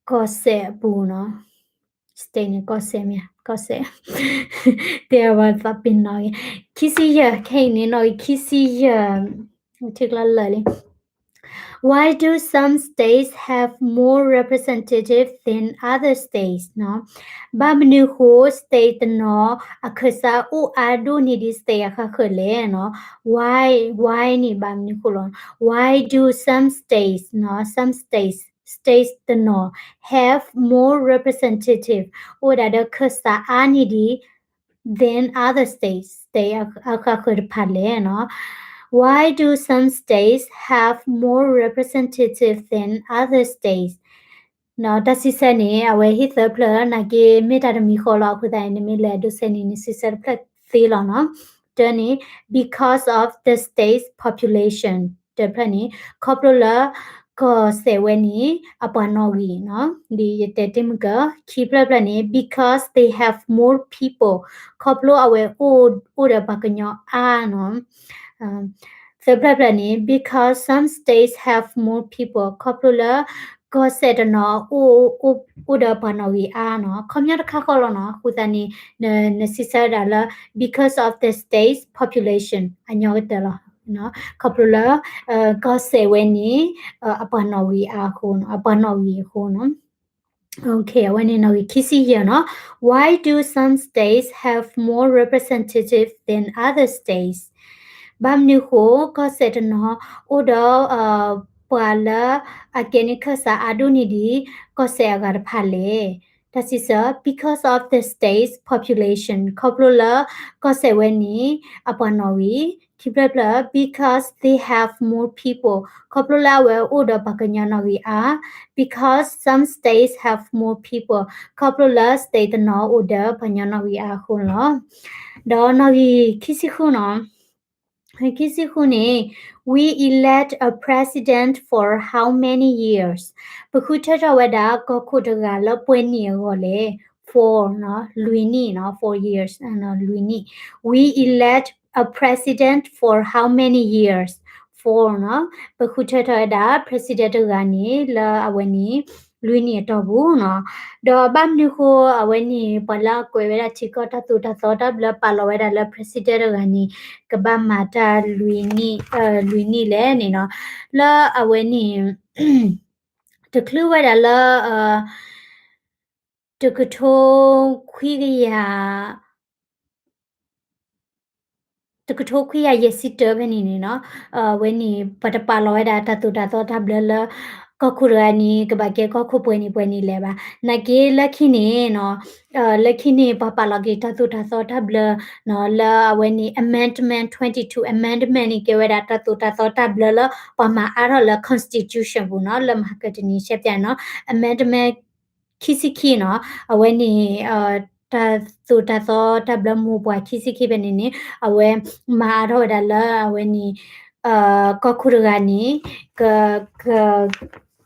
ကီၢ်စဲၣ်အပူၤနီၤ. State န့ၣ် ကီၢ်စဲၣ်မ့ၢ် ကီၢ်စဲၣ် တဲအဝဲသးပ့ၤနီၣ်ဂ့ၤ. ခံဆံယဲၢ်, ခဲအံၤန့ၣ် နီၣ်ဂံၢ်ခံဆံယဲၢ် ထံကျါလၢာ်လံ. Why do some states have more representative than other states နီၤ. ဘၣ်မနုၤဃိ state တနီၤ အခၢၣ်စးအိၣ်အါဒိၣ်န့ၢ်ဒံး state အဃၢၤဃၢၤလဲၣ်နီၤ. Why, why န့ၣ် ဘၣ်မနုၤဃိလီၤ. Why do some states နီၤ, some states, states တနီၤ have more representative အိၣ်ဝဲဒၣ်ဒီးခၢၣ်စးအါန့ၢ်ဒံး than other states, state အဃၢၤဃၢၤတဖၣ်လဲၣ်နီၤ. Why do some states have more representative than other states? တၢ်စံးဆၢန့ၣ် အဝဲဟ့ၣ်သၢဖျၢၣ် နာ်က့မ့ၢ်တၢ်တမံၤဃီလီၤ. အဃိသတးန့ၣ် နမ့ၢ်လဲၤဒိးစဲးန့ၣ် နစံးဆၢတဖျၢၣ်သ့လီၤနီၤ. တၢန့ၣ် because of the state's population, တဖျၢၣ်န့ၣ် ခီဖျိလၢ ကီၢ်စဲၣ်ဝဲန့ၣ် အပှၤနီၣ်ဂံၢ်နီၤ, ဒ်ယတဲတ့ၢ်မုၢ်ကၢ, ခံဖျၢၣ်ဖျၢၣ်န့ၣ် because they have more people, ခီဖျိအဝဲအိၣ်ဒီးပှၤကညီအါနီၤ. သၢဖျၢၣ်ဖျၢၣ်န့ၣ် because some states have more people, ခီဖျိလၢ ကီၢ်စဲၣ်တနီၤ အိၣ်ဒီးပှၤနီၣ်ဂံၢ်အါနီၤ. ခီပညီတခါဃီလီၤနီၤ. အဃိသတးန့ၣ် နစံးဆၢဒၣ်လၢ because of the state's population အညီကတၢၢ်လီၤ. ခီဖျိလၢ ကီၢ်စဲၣ်ဝဲန့ၣ် အပှၤနီၣ်ဂံၢ်အါအဃိနီၤ, အပှၤနီၣ်ဂံၢ်အဃိနီၤ. အဝဲန့ၣ်နီၣ်ဂံၢ်ခံဆံယဲၢ်နီၤ. Why do some states have more representative than other states? ဘၣ်မနုၤဃိ ကီၢ်စဲၣ်တနီၤ အိၣ်ဒီး ပှၤလၢအကဲန့ၢ်ခၢၣ်စးအါဒိၣ်န့ၢ်ဒံး ကီၢ်စဲၣ်အဂၤတဖၣ်လဲၣ်. တၢ်စံးဆၢ because of the state's population, ခီဖျိလၢ ကီၢ်စဲၣ်ဝဲန့ၣ် အပှၤနီၣ်ဂံၢ်, ခံဖျၢၣ်ဖျၢၣ် because they have more people, ခီဖျိလၢအဝဲအိၣ်ဒီးပှၤကညီနီၣ်ဂံၢ်အါ, because some states have more people, ခီဖျိလၢ state တနီၤအိၣ်ဒီးပှၤကညီနီၣ်ဂံၢ်အါအဃိလီၤ. ဒီးနီၣ်ဂံၢ်ခံဆံဃုနီၤ, ခံဆံဃုန့ၣ် we elect a president for how many years? ပဃုထၢထီၣ်ဝဲဒၣ်ကီၢ်ခိၣ်တဂၤလၢပှဲၤနံၣ်အဂီၢ်လဲၣ်. Four နီၤ, လွံၢ်နံၣ်နီၤ, four years လွံၢ်နံၣ်. We elect a president for how many years? Four နီၤ. ပဃုထၢထီၣ်ဝဲဒၣ် president တဂၤန့ၣ် လၢအဝဲန့ၣ် လွံၢ်နံၣ်အတီၢ်ပူၤနီၤ. ဒီးဘၣ်မနုၤဃိ အဝဲန့ၣ် ပှၤလၢအကွဲးဝဲဒၣ်ထံကီၢ်တၢ်သိၣ်တၢ်သီတၢ်ဘျၢ ပာ်လီၤဝဲဒၣ်လၢ president တဂၤန့ၣ် ကဘၣ်မၤတၢ်လွံၢ်နံၣ် လွံၢ်နံၣ်လဲၣ်န့ၣ်နီၤ. လၢအဝဲန့ၣ် တချုးဝဲဒၣ်လၢ တကထိခွံကယၤ တကထိခွံကယၤယဲၢ်ဆံတၢဖဲန့ၣ်န့ၣ်နီၤ, အဝဲန့ၣ် ပှၤတပာ်လီၤဝဲဒၣ်တၢ်သိၣ်တၢ်သီတၢ်ဘျၢလၢ ကီၢ်ခိၣ်တဂၤန့ၣ် ကဘၣ်ကဲကီၢ်ခိၣ်ပှဲၤနံၣ်ပှဲၤနံၣ်လဲၣ်ဘၣ်. နာ်က့လၢခံန့ၣ်နီၤ, လၢခံန့ၣ် ပှၤပာ်လီၤက့ၤတၢ်သိၣ်တၢ်သီတၢ်ဘျၢနီၤ, လၢအဝဲန့ၣ် amendment twenty-two, amendment န့ၣ် ကဲဝဲဒၣ်တၢ်သိၣ်တၢ်သီတၢ်ဘျၢလၢ ပှၤမၤအါထီၣ်လၢ constitution ပူၤနီၤ, လၢမဟါကတနံၤရှဲပျၢ်နီၤ, amendment ခံဆံခံနီၤ, အဝဲန့ၣ် တၢ်သိၣ်တၢ်သီတၢ်ဘျၢမိၢ်ပှၢ်ခံဆံခံဖဲန့ၣ်န့ၣ် အဝဲမၤအါထီၣ်ဝဲဒၣ်လၢအဝဲန့ၣ် ကီၢ်ခိၣ်တဂၤန့ၣ် က က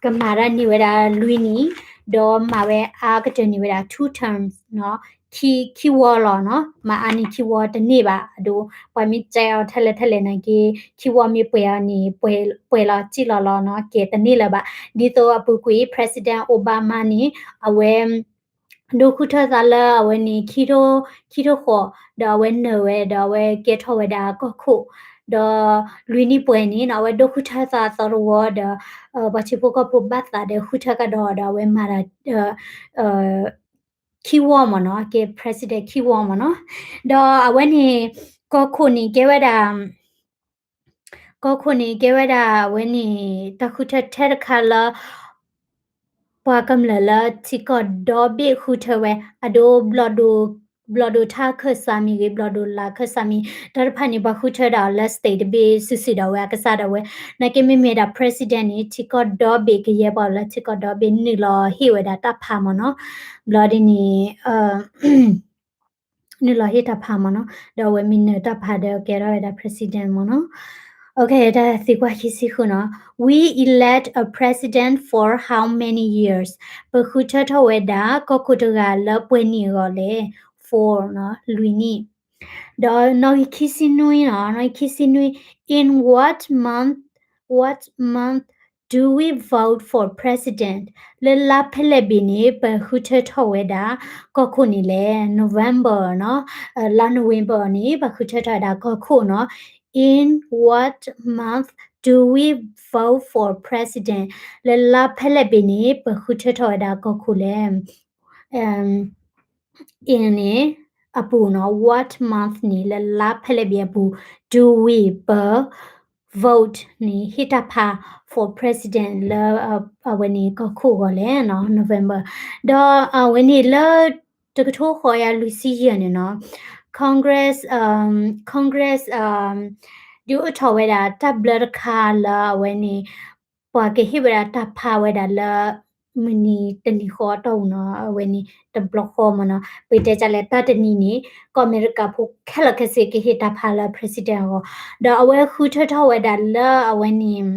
ကမၤတၢ်န့ၢ်ဝဲဒၣ်လွံၢ်နံၣ်, ဒီးမၤဝဲအါကတၢၢ်န့ၣ်ဝဲဒၣ် two terms နီၤ, ခံ, ခံဝီလီၤနီၤ, မၤအါန့ၢ်ခံဝီတန့ၢ်ဘၣ်, အဒိ ပှၤမ့ၢ်တဲအီၤထဲလဲၣ်ထဲလဲၣ်နာ်က့ ခံဝီမ့ၢ်ပှဲၤအီၤန့ၣ် ပှဲၤလီၤစံၣ်လီၤလီၤနီၤ, ကဲတန့ၢ်လၢၤဘၣ်. ဒ်သိးအပူၤကွံာ် President Obama န့ၣ် အဝဲ ဒိဃုထၢသးလၢအဝဲန့ၣ် ခံထိ, ခံထိဃီး, ဒီးအဝဲနၢၤဝဲ ဒီးအဝဲကဲထီၣ်ဝဲဒၣ်ကီၢ်ခိၣ်, ဒီးလွံၢ်နံၣ်ပှဲၤန့ၣ်နီၤ အဝဲဒိဃုထၢသးအသီတဝီဒီး ပှၤထံဖိကီၢ်ဖိဘၣ်သးဒီးဃုထၢကဒီး ဒီးအဝဲမၤတၢ် ခံဝီမ့ၢ်နီၤ, ကဲ President ခံဝီမ့ၢ်နီၤ. ဒီးအဝဲန့ၣ် ကီၢ်ခိၣ်န့ၣ်ကဲဝဲဒၣ် ကီၢ်ခိၣ်န့ၣ်ကဲဝဲဒၣ်အဝဲန့ၣ် တၢ်ဃုထၢထဲတခါလၢ ပှၤကမျၢၢ်လၢထံကီၢ်ဒီဘ့ၣ်ဃုထၢဝဲ အဒိ ဘျီၣ်ဒိၣ်ထါခၢၣ်စးမံၤဂ့ၤ ဘျီၣ်ဒိၣ်လါခၢၣ်စးမံၤ တၢ်တဖၣ်န့ၣ် ပှၤဃုထၢဒၣ်အီၤလၢ state တဘ့ၣ်စုာ်စုာ်ဒီးဝဲအကစၢ်ဒၣ်ဝဲ, နာ်က့မ့မ့ၢ်ဒၣ် president န့ၣ် ထံကီၢ်ဒီဘ့ၣ်ကယဲၢ်ပှၤလၢထံကီၢ်ဒီဘ့ၣ် နုာ်လီၤဟ့ၣ်ဝဲဒၣ်တၢ်ဖးမ့ၢ်နီၤ, ဘျီဒ်န့ၣ် နုာ်လီၤဟ့ၣ်တၢ်ဖးမ့ၢ်နီၤ, ဒီးအဝဲမ့ၢ်နၢၤတၢ်ဖးဒီးကဲထီၣ်ဝဲဒၣ် president မ့ၢ်နီၤ. တၢ်သံကွၢ်ခံဆံဃုနီၤ, we elect a president for how many years? ပဃုထၢထီၣ်ဝဲဒၣ် ကီၢ်ခိၣ်တဂၤလၢပှဲၤနံၣ်အဂီၢ်လဲၣ်, four နီၤ, လွံၢ်နံၣ်. ဒီးနီၣ်ဂံၢ်ခံဆံနွံနီၤ, နီၣ်ဂံၢ်ခံဆံနွံ, in what month, what month do we vote for president? လၢလါဖဲလဲၣ်ဘ့ၣ်န့ၣ် ပဃုထၢထီၣ်ဝဲဒၣ်ကီၢ်ခိၣ်န့ၣ်လဲၣ်, November နီၤ, လါ November န့ၣ် ပဃုထၢထီၣ်ဝဲဒၣ်ကီၢ်ခိၣ်နီၤ. In what month do we vote for president? လၢလါဖဲလဲၣ်ဘ့ၣ်န့ၣ် ပဃုထၢထီၣ်ဝဲဒၣ်ကီၢ်ခိၣ်လဲၣ်. in န့ၣ် အပူၤနီၤ, what month န့ၣ် လၢလါဖဲလဲၣ်ဘ့ၣ်အပူၤ do we ပ vote န့ၣ် ဟ့ၣ်တၢ်ဖး for president လၢ အဝဲန့ၣ် ကီၢ်ခိၣ်အဂီၢ်လဲၣ်နီၤ, November. ဒီးအဝဲန့ၣ်လၢ တကထိဃိးကယၤလွံၢ်ဆံယဲၢ်န့ၣ်နီၤ, Congress, Congress ဒုးအိၣ်ထီၣ်ဝဲဒၣ်တၢ်ဘျၢတခါလၢအဝဲန့ၣ် ပှၤကဟ့ၣ်ဝဲဒၣ်တၢ်ဖးဝဲဒၣ်လၢ မုၢ်နံၤတနံၤဃီအတီၢ်ပူၤနီၤ, အဝဲန့ၣ်တဘျီဃီမ့ၢ်နီၤ, ပတဲဒ်လဲၣ် တၢ်တနံၤန့ၣ် ကီၢ်အမဲရကၤဖိခဲလၢာ်ခဲဆ့ကဟ့ၣ်တၢ်ဖးလၢ president အဂီၢ်, ဒီးအဝဲဃုထၢထီၣ်ဝဲဒၣ်လၢအဝဲန့ၣ်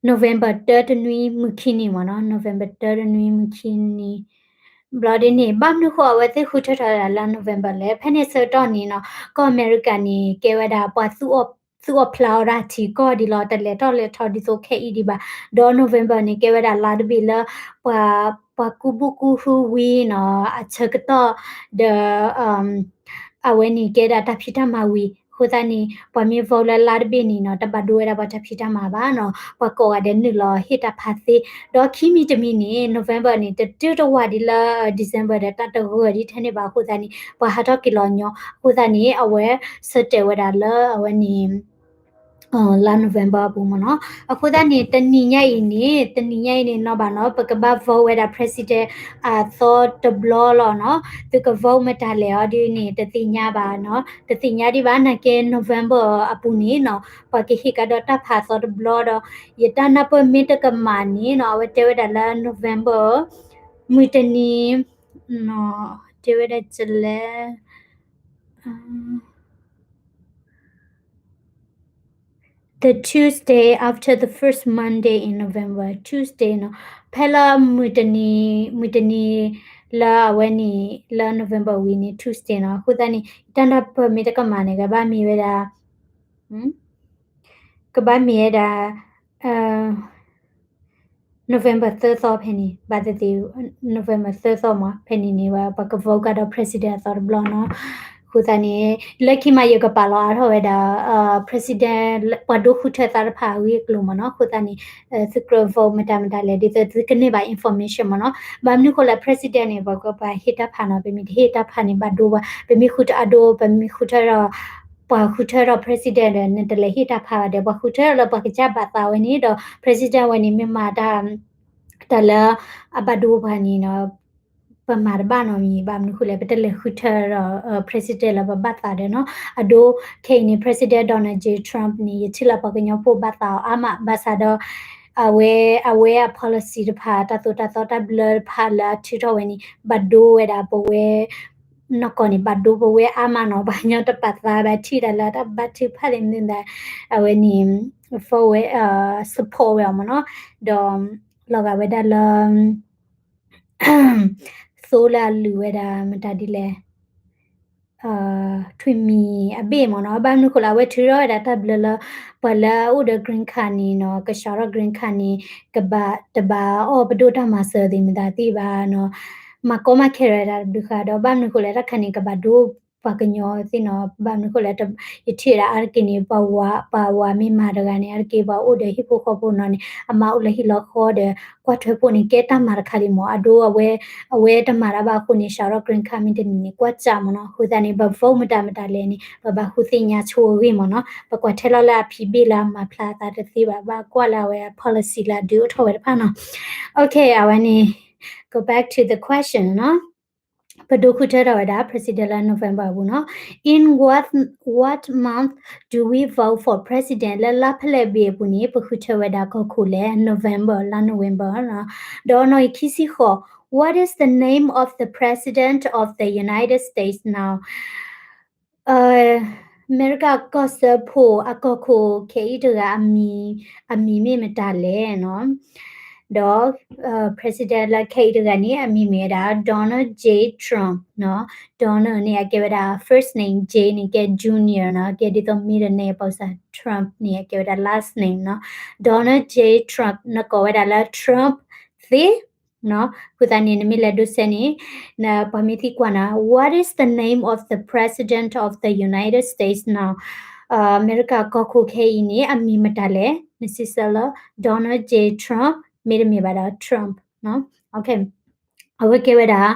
November တၢတနွံ မုၢ်ခံနံၤမ့ၢ်နီၤ, November တၢတနွံ မုၢ်ခံနံၤ. ဘျီဒ်န့ၣ် ဘၣ်မနုၤဃိအဝဲသ့ၣ်ဃုထၢထီၣ်ဝဲဒၣ်လၢ November လဲၣ်, ဖဲန့ၣ်ဆၢကတီၢ်န့ၣ်နီၤ, ကီၢ်အမဲရကၤန့ၣ် ကဲဝဲဒၣ်ပှၤ သူၣ်အီၣ်ဖျးအီၣ်တၢ်ထံကီၢ်ဒ်လီၤ, တလဲၤထီၣ်လဲၤထီဒ်သိးခဲအံၤဒံးဘၣ်. ဒီး November န့ၣ် ကဲဝဲဒၣ်လါတဘ့ၣ်လၢ ပှၤ ပှၤကူၣ်ဘၣ်ကူၣ်ဟုဝံၤနီၤ, အဆၢကတီၢ် ဒီး အဝဲန့ၣ်ကဲဒၣ်တၢ်ဖံးတၢ်မၤဝံၤ အဃိသတးန့ၣ် ပှၤမ့ၢ် vote လၢလါတဘ့ၣ်န့ၣ်နီၤ, တဘၣ်ဒိဝဲဒၣ်ပှၤတၢ်ဖံးတၢ်မၤဘၣ်နီၤ, ပှၤကိးဂၤဒဲးနုာ်လီၤဟ့ၣ်တၢ်ဖးသ့, ဒီးခံမံၤတမံၤန့ၣ် November န့ၣ် တတုၤတဝးဒ်လၢ December ဒီးတၢ်တဂၢၢ်ဒ်ထဲန့ၣ်ဘၣ်အဃိသတးန့ၣ် ပှၤဟးထီၣ်က့ၤလီၤညီ, အဃိသတးန့ၣ် အဝဲဆၢတဲာ်ဝဲဒၣ်လၢအဝဲန့ၣ် လါ November အပူၤမ့ၢ်နီၤ. အဃိသတးန့ၣ် တနံၤညါအံၤန့ၣ် တနံၤညါအံၤန့ၣ် နီၢ်ဘၣ်နီၤ ပကဘၣ် vote ဝဲဒၣ် president အသီတဘျီလီၤနီၤ. သုက vote မတၤလဲၣ်အီၤဒ်န့ၣ် တသ့ၣ်ညါဘၣ်နီၤ, တသ့ၣ်ညါဒံးဘၣ် နာ်က့ November အပူၤန့ၣ်နီၤ ပှၤကဟ့ၣ်ကဒီးတၢ်ဖးအသီတဘျီဒီး ယတၢ်နၢ်ပၢၢ်မ့ၢ်တကမၣ်န့ၣ်နီၤ အဝဲတဲဝဲဒၣ်လၢ November မုၢ်တနံၤ တဲဝဲဒၣ်လဲၣ် the Tuesday after the first Monday in November, Tuesday နီၤ, ဖဲလၢမုၢ်တနံၤ မုၢ်တနံၤလၢအဝဲန့ၣ် လၢ November ဝံၤန့ၣ် Tuesday နီၤ. အဃိသတးန့ၣ် ယတၢ်နၢ်ပၢၢ်မ့ၢ်တကမၣ်န့ၣ် ကဘၣ်မ့ၢ်ဝဲဒၣ် ကဘၣ်မ့ၢ်ဝဲဒၣ် November သၢသီဖဲန့ၣ် ဘၣ်သ့ၣ်သ့ၣ် November သၢသီမး ဖဲန့ၣ်န့ၣ် ပှၤက vote ကဒီး president အသီတဘျီနီၤ. အဃိသတးန့ၣ် လၢခံမး ယကပာ်လီၤအါထီၣ်ဝဲဒၣ် president ပှၤဒိဃုထၢသးတဖၣ်အဂ့ၢ်အကျိၤမ့ၢ်နီၤ. အဃိသတးန့ၣ် သုကြၢး vote မတၤမတၤလဲၣ် ဒ်သိးသုကန့ၢ်ဘၣ် information မ့ၢ်နီၤ. ဘၣ်မနုၤဃိလဲၣ် president န့ၣ် ပှၤကပှၤဟ့ၣ်တၢ်ဖးနီၤ, ပမ့ၢ်တဟ့ၣ်တၢ်ဖးန့ၣ် ဘၣ်ဒိဘၣ်, ပမ့ၢ်ဃုထၢအဒိ ပမ့ၢ်ဃုထၢဒီး ပှၤဃုထၢဒီး president ဒီး နတလဲၤဟ့ၣ်တၢ်ဖးဘၣ်ဒီး ပှၤဃုထၢလၢပှၤကစၢ်ဘၣ်သးဝဲန့ၣ်ဒီး president ဝဲန့ၣ် မ့ၢ်မၤတၢ် တၢ်လၢအဘၣ်ဒိပှၤန့ၣ်နီၤ ပမၤတဘၣ်နီတမံၤ ဘၣ်မနုၤဃိလဲၣ် ပတလဲၤဃုထၢဒီး president လၢပဘၣ်သးဒီးနီၤ. အဒိ ခဲအံၤန့ၣ် president Donald J Trump န့ၣ် ယထံၣ်လၢပှၤကညီဖိဘၣ်သးအီၤအါမး ဘၣ်ဆၣ်ဒီး အဝဲ အဝဲအ policy တဖၣ် တၢ်သိၣ်တၢ်သီတၢ်ဘျၢတဖၣ်လၢအထုးထီၣ်ဝဲန့ၣ် ဘၣ်ဒိဝဲဒၣ်ပဝဲ နီၢ်ကီၢ်န့ၣ် ဘၣ်ဒိပဝဲအါမးနီၤ. ပှၤကညီတပာ်သးဘၣ် ထံၣ်တၢ်လၢတၢ်ဘၣ်ထုကဖၣ်သ့ၣ်မနုၤသး အဝဲန့ၣ် for ဝဲ support ဝဲအီၤမ့ၢ်နီၤ. ဒီး လီၤဂာ်ဝဲဒၣ်လၢ သိလၢအလုၢ်ဝဲဒၣ်မတၤဒ်လဲၣ် ထွံၣ်မံၤအဘ့ၣ်မ့ၢ်နီၤ. ဘၣ်မနုၤဃိလၢ အဝဲထုးထီၣ်ဝဲဒၣ်တၢ်ဘျၢလၢ ပှၤလၢအအိၣ်ဒီး green card န့ၣ်နီၤ ကစးထီၣ် green card န့ၣ် ကဘၣ်တဘၣ်အီၣ်ပဒိၣ်တၢ်မၤစၢၤသ့ၣ်မတၤသ့ၣ်ဘၣ်နီၤ. မၤကီမၤခဲတၢ်တဘျုးဃာ်ဒီး ဘၣ်မနုၤဃိလၢတၢ်ခါန့ၣ် ကဘၣ်ဒိပှၤကညီသ့ၣ်နီၤ. ဘၣ်မနုၤဃိလၢ ယထံၣ်ဝဲဒၣ်အါတက့ၢ်န့ၣ် ပှၤဝၤ ပှၤဝၤမ့ၢ်မၤတဂၤန့ၣ် အါတက့ၢ်ပှၤအိၣ်ဒီးဟံၣ်ဖိဃီဖိနီၤန့ၣ် အမါအိၣ်လၢဟံၣ်လီၤဃီဒီး ကွၢ်ထွဲဖိန့ၣ် ကဲတၢ်မၤတခါလံမ့ၢ် အဒိအဝဲ အဝဲတမၤတၢ်ဘၣ်အဃိန့ၣ် စးထီၣ် green card မ့ၢ်တနံၤန့ၣ် ကွၢ်စးမ့ၢ်နီၤ. အဃိသတးန့ၣ် ပ vote မတၤမတၤလဲၣ်န့ၣ် ပဘၣ်ဃုသ့ၣ်ညါဆိအဂ့ၢ်မ့ၢ်နီၤ. ပကွၢ်ထဲလီၤလၢအဖံးဘ့ၣ်လၢအမၤဖျါအသးတသ့ဘၣ် ဘၣ်ကွၢ်လၢအဝဲအ policy လၢအဒုးအိၣ်ထီၣ်ဝဲတဖၣ်နီၤ. Okay အဝဲန့ၣ် go back to the question နီၤ. ပဒိဃုထၢထီၣ်ဝဲဒၣ် president လၢ November အပူၤနီၤ. In what what month do we vote for president လၢလါဖဲလဲၣ်ဘ့ၣ်အပူၤန့ၣ် ပဃုထၢဝဲဒၣ်ကီၢ်ခိၣ်လဲၣ်. November လါ November နီၤ. ဒီးနီၣ်ဂံၢ်ခံဆံဃိး What is the name of the president of the United States now? အမဲရကၤကီၢ်စၢဖှိၣ်အကီၢ်ခိၣ်ခဲအံၤတဂၤ အမံၤမ့ၢ်မတၤလဲၣ်နီၤ. ဒီး president လၢခဲအံၤတဂၤန့ၣ် အမံၤမ့ၢ်ဝဲဒၣ် Donald J Trump နီၤ. Donald န့ၣ် အကဲဝဲဒၣ် first name, J န့ၣ် ကဲ junior နီၤ, ကဲဒ်သိး middle name ပစ Trump န့ၣ် အကဲဝဲဒၣ် last name နီၤ. Donald J Trump နကိးဝဲဒၣ်လၢ Trump သ့ နီၤ. အဃိသတးန့ၣ် နမ့ၢ်လဲၤဒိးစဲးန့ၣ် ပှၤမ့ၢ်သံကွၢ်နၤ What is the name of the president of the United States now? အမဲရကၤကီၢ်ခိၣ်ခဲအံၤန့ၣ် အမံၤမတၤလဲၣ်. နစံးဆၢလၢ Donald J Trump မ့တမ့ၢ်ဘၣ်ဒီး Trump နီၤ. အဝဲကဲဝဲဒၣ်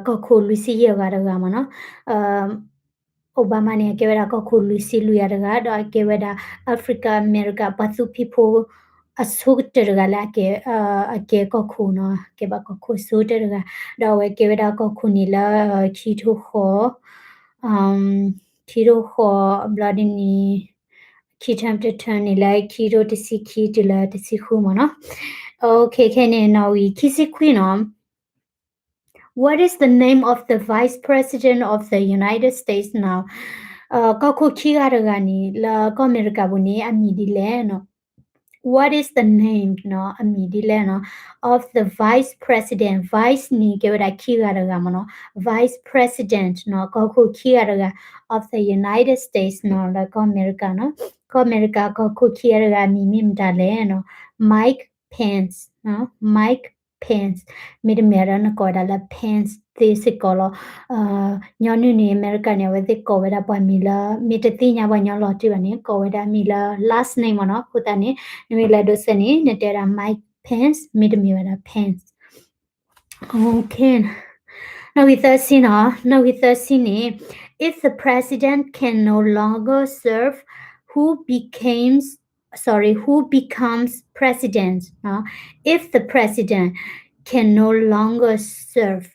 ကီၢ်ခိၣ်လွံၢ်ဆံယဲၢ်ဂၤတဂၤမ့ၢ်နီၤ. Obama န့ၣ် အကဲဝဲဒၣ်ကီၢ်ခိၣ်လွံၢ်ဆံလွံၢ်ဂၤတဂၤ ဒီးအကဲဝဲဒၣ် Africa America ပှၤသူဖံးဖိ အဆိကတၢၢ်တဂၤလၢအကဲ အကဲကီၢ်ခိၣ်နီၤ, ကဲဘၣ်ကီၢ်ခိၣ်ဆိကတၢၢ်တဂၤ, ဒီးအဝဲကဲဝဲဒၣ်ကီၢ်ခိၣ်န့ၣ်လၢ ခံထိဃီၤ ခံထိဃီၤဘျီဒ်န့ၣ် ခံ term တ term န့ၣ်လၢခံထိတဆံခံတုၤလၢတဆံဃုမ့ၢ်နီၤ. Okay ခဲန့ၣ် နီၣ်ဂံၢ်ခံဆံခွံနီၤ. What is the name of the Vice President of the United States now? ကီၢ်ခိၣ်ခံဂၤတဂၤန့ၣ် လၢကီၢ်အမဲရကၤပူၤန့ၣ် အမံၤဒ်လဲၣ်နီၤ. What is the name နီၤ, အမံၤဒ်လဲၣ်နီၤ of the Vice President, Vice န့ၣ် ကဲဝဲဒၣ်ခံဂၤတဂၤမ့ၢ်နီၤ, Vice President နီၤ, ကီၢ်ခိၣ်ခံဂၤတဂၤ of the United States နီၤ, လၢကီၢ်အမဲရကၤနီၤ, ကီၢ်အမဲရကၤကီၢ်ခိၣ်ခံဂၤတဂၤ အမံၤမ့ၢ်မတၤလဲၣ်နီၤ, Mike Pence နီၤ, Mike Pence မ့တမ့ၢ်ဒီးနကိးဝဲဒၣ်လၢ Pence သ့စ့ၢ်ကီးလီၤ. ညီနုၢ်န့ၣ် အမဲရကၤန့ၣ် အဝဲသ့ၣ်ကိးဝဲဒၣ်ပှၤမံၤလၢ မ့ၢ်တသ့ၣ်ညါပှၤကညီလီၤတံၢ်ဘၣ်န့ၣ် ကိးဝဲဒၣ်မံၤလၢ last name မ့ၢ်နီၤ. အဃိသတးန့ၣ် နမ့ၢ်လဲၤဒိးစဲးန့ၣ် နတဲဝဲဒၣ် Mike Pence မ့တမ့ၢ်ဝဲဒၣ် Pence. Okay နီၣ်ဂံၢ်သၢဆံနီၤ, နီၣ်ဂံၢ်သၢဆံန့ၣ် if the president can no longer serve, who becomes, sorry, who becomes president နီၤ, if the president can no longer serve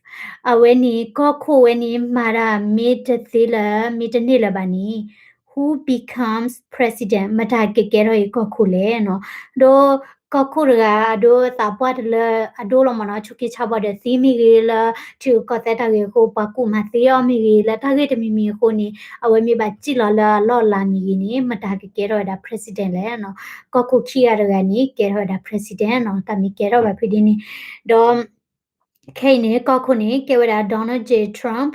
အဝဲန့ၣ် ကီၢ်ခိၣ်ဝဲန့ၣ် မၤတၢ်မ့ၢ်တသ့လၢၤ မ့ၢ်တန့ၢ်လၢၤဘၣ်န့ၣ် who becomes president မတၤကကဲထီၣ်အံၤကီၢ်ခိၣ်လဲၣ်နီၤ. ဒီးကီၢ်ခိၣ်တဂၤ အဒိသးပှၢ်တလၢအဒိလီၤမ့ၢ်နီၤ, ဆိးက့ဆါဘီဒီးသံမ့ၢ်ဂ့ၤ, လၢထံဂုၤကီၢ်သဲးတၢ်ဂ့ၢ်အဃိ ပှၤကူၣ်မၤသံအီၤမ့ၢ်ဂ့ၤ, လၢတၢ်ဂ့ၢ်တမံၤမံၤအဃိန့ၣ် အဝဲမ့ၢ်ဘၣ်စံၣ်လီၤလၢအလီၢ်အလၤမ့ၢ်ဂ့ၤန့ၣ် မတၤကကဲထီၣ်ဝဲဒၣ် president လဲၣ်နီၤ. ကီၢ်ခိၣ်ခံဂၤတဂၤန့ၣ် ကဲထီၣ်ဝဲဒၣ် president နီၤ, တၢ်မ့ၢ်ကဲထီၣ်ဘၣ်ဖဲဒ်န့ၣ်, ဒီး ခဲအံၤန့ၣ် ကီၢ်ခိၣ်န့ၣ် ကဲဝဲဒၣ် Donald J Trump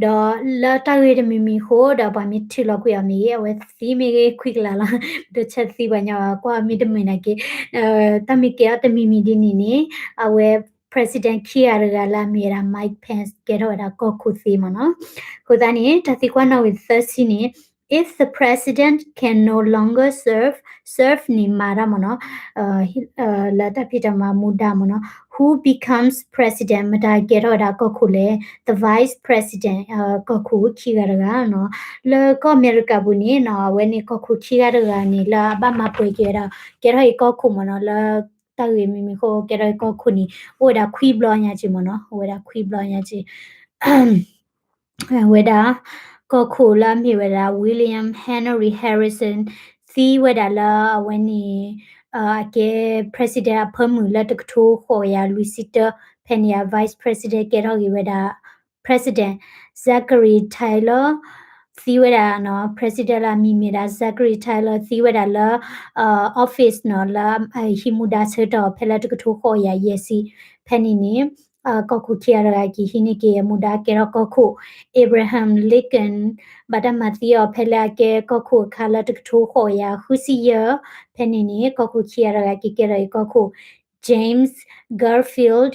ဒီးလၢတၢ်ဂ့ၢ်တမံၤမံၤအဃိ ဒီးပှၤမ့ၢ်ထုးလီၤကွံာ်အီၤမ့ၢ်ဂ့ၤ, အဝဲသံမ့ၢ်ဂ့ၤ ခွံကလးလီၤ, ဒိးဆဲးသံပှၤညီဘၣ်, ကွၢ်မ့ၢ်တမုာ်နာ်က့, တၢ်မ့ၢ်ကဲထီၣ်တမံၤမံၤဒ်န့ၣ်န့ၣ် အဝဲ president ခံဂၤတဂၤလၢအမ့ၢ်ဝဲဒၣ် Mike Pence ကဲထီၣ်ဝဲဒၣ်ကီၢ်ခိၣ်သ့မ့ၢ်နီၤ. အဃိသတးန့ၣ် တၢ်သံကွၢ်နီၣ်ဂံၢ်သၢဆံန့ၣ် if the president can no longer serve, serve န့ၣ် မၤတၢ်မ့ၢ်နီၤ, လၢတၢ်ဖံးတၢ်မၤမူဒါမ့ၢ်နီၤ, who becomes president မတၤကဲထီၣ်ဝဲဒၣ်ကီၢ်ခိၣ်လဲၣ်, the vice president ကီၢ်ခိၣ်ခံဂၤတဂၤနီၤ, လၢကီၢ်အမဲရကၤပူၤန့ၣ်နီၤ, အဝဲန့ၣ်ကီၢ်ခိၣ်ခံဂၤတဂၤန့ၣ် လၢအဘၣ်မၤပှဲၤက့ၤဝဲဒၣ် ကဲထီၣ်အံၤကီၢ်ခိၣ်မ့ၢ်နီၤ, လၢတၢ်ဂ့ၢ်မံၤမံၤအဃိ ကဲထီၣ်အံၤကီၢ်ခိၣ်န့ၣ် အိၣ်ဝဲဒၣ်ခွံဘျီညါက့ၤမ့ၢ်နီၤ, အိၣ်ဝဲဒၣ်ခွံဘျီညါက့ၤ ဝဲဒၣ် ကီၢ်ခိၣ်လၢအမ့ၢ်ဝဲဒၣ် William Henry Harrison သံဝဲဒၣ်လၢအဝဲန့ၣ် အကဲ president အဖၢမုၢ်လၢတကထိဃိးကယၤလွံၢ်ဆံတၢ, ဖဲန့ၣ်အ vice president ကဲထီၣ်က့ၤဝဲဒၣ် president Zachary Taylor သံဝဲဒၣ်နီၤ president လၢအမံၤမ့ၢ်ဒၣ် Zachary Taylor သံဝဲဒၣ်လၢ office နီၤ လၢဟံးမူဒါဆၢကတီၢ်ဖဲလၢတကထိဃိးကယၤယဲၢ်ဆံ ဖဲန့ၣ်န့ၣ် ကီၢ်ခိၣ်ခံဂၤတဂၤက့ၤဟံးန့ၢ်က့ၤအမူဒါကဲထီၣ်ကီၢ်ခိၣ် Abraham Lincoln ဘၣ်တၢ်မၤသံအီၤဖဲလၢအကဲကီၢ်ခိၣ်အခါလၢတကထိဃိးကယၤဃုဆံယဲၢ် ဖဲန့ၣ်န့ၣ် ကီၢ်ခိၣ်ခံဂၤတဂၤက့ၤကဲထီၣ်ကီၢ်ခိၣ် James Garfield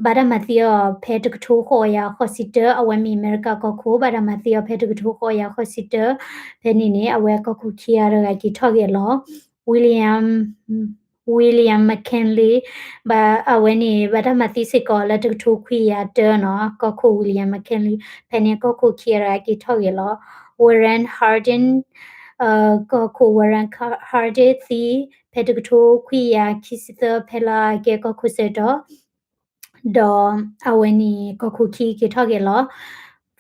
ဘၣ်တၢ်မၤသံအီၤဖဲတကထိဃိးကယၤဃိးဆံတၢ အဝဲမ့ၢ်အမဲရကၤကီၢ်ခိၣ် ဘၣ်တၢ်မၤသံအီၤဖဲတကထိဃိးကယၤဃိးဆံတၢ ဖဲန့ၣ်န့ၣ် အဝဲကီၢ်ခိၣ်ခံဂၤတဂၤက့ၤထီၣ်က့ၤလီၤ William William McKinley ဘၣ်အဝဲန့ၣ် ဘၣ်တၢ်မၤသံစ့ၢ်ကီးလၢတကထိခွံကယၤတၢနီၤ ကီၢ်ခိၣ် William McKinley ဖဲန့ၣ်ကီၢ်ခိၣ်ခံဂၤတဂၤက့ၤထီၣ်က့ၤလီၤ Warren Harding ကီၢ်ခိၣ် Warren Harding သံ ဖဲတကထိခွံကယၤခံဆံသၢ ဖဲလၢအကဲကီၢ်ခိၣ်ဆၢကတီၢ် ဒီးအဝဲန့ၣ်ကီၢ်ခိၣ်ခံက့ၤထီၣ်က့ၤလီၤ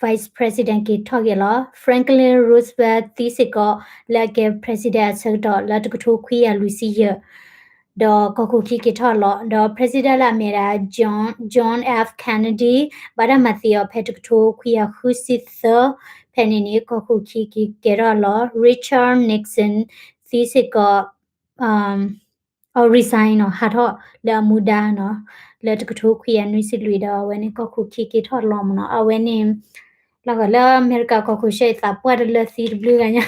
vice president က့ၤထီၣ်က့ၤလီၤ Franklin Roosevelt သံစ့ၢ်ကီး လၢအကဲ president အဆၢကတီၢ်လၢတကထိခွံကယၤလွံၢ်ဆံယဲၢ် ဒီးကီၢ်ခိၣ်ခံက့ၤထီၣ်လီၤ ဒီး president လၢအမ့ၢ်ဒၣ် John John F Kennedy ဘၣ်တၢ်မၤသံအီၤဖဲတကထိခွံကယၤဃုဆံသၢ ဖဲန့ၣ်န့ၣ် ကီၢ်ခိၣ်ခံက့ၤကဲထီၣ်လီၤ Richard Nixon သံစ့ၢ်ကီး အ resign နီၤ ဟးထီၣ်လၢအမူဒါနီၤ လၢတကထိခွံကယၤနွံဆံလွံၢ်ဒီး အဝဲန့ၣ်ကီၢ်ခိၣ်ခံက့ၤထီၣ်လီၤမ့ၢ်နီၤ အဝဲန့ၣ် လီၤဂာ်လၢအမဲရကၤကီၢ်ခိၣ်ရှဲအံၤသးပှၢ်တလၢသံတဘျုးဂၤညါ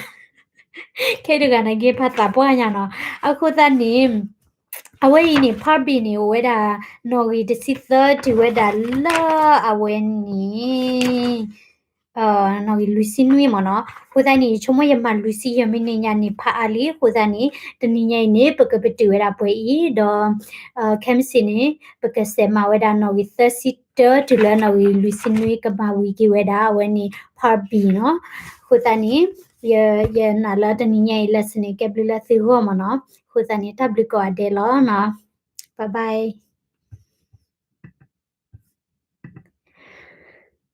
ခဲတဂၤန့ၣ်က့ၤဖးသးပှၢ်ညါနီၤ အဃိသတးန့ၣ် အဝဲအံၤန့ၣ် part B န့ၣ် အိၣ်ဝဲဒၣ် နီၣ်ဂံၢ်တဆံသၢတုၤဝဲဒၣ်လၢအဝဲန့ၣ် နီၣ်ဂံၢ်လွံၢ်ဆံနွံမ့ၢ်နီၤ အဃိသတးန့ၣ် ယဆိကမိၣ်ယမၤလွံၢ်ဆံယဲၢ်မံးနံးညါန့ၣ် part အါလံ အဃိသတးန့ၣ် တနံၤညါအံၤန့ၣ် ပကပတုာ်ဝဲဒၣ်ပှဲၤအံၤ ဒီး ခဲမုၢ်ဆ့ၣ်န့ၣ် ပကစးမၤဝဲဒၣ်နီၣ်ဂံၢ်သၢဆံတၢတုၤလၢနီၣ်ဂံၢ်လွံၢ်ဆံနွံ ကမၤဝံၤက့ၤဝဲဒၣ် အဝဲန့ၣ် part B နီၤ အဃိသတးန့ၣ် ယနာ်လၢတနံၤညါအံၤ lesson န့ၣ် ကဲဘျုးလၢသုဂီၢ်မ့ၢ်နီၤ အဃိသတးန့ၣ် တၢ်ဘျုးကိးဂၤဒဲးလီၤနီၤ bye bye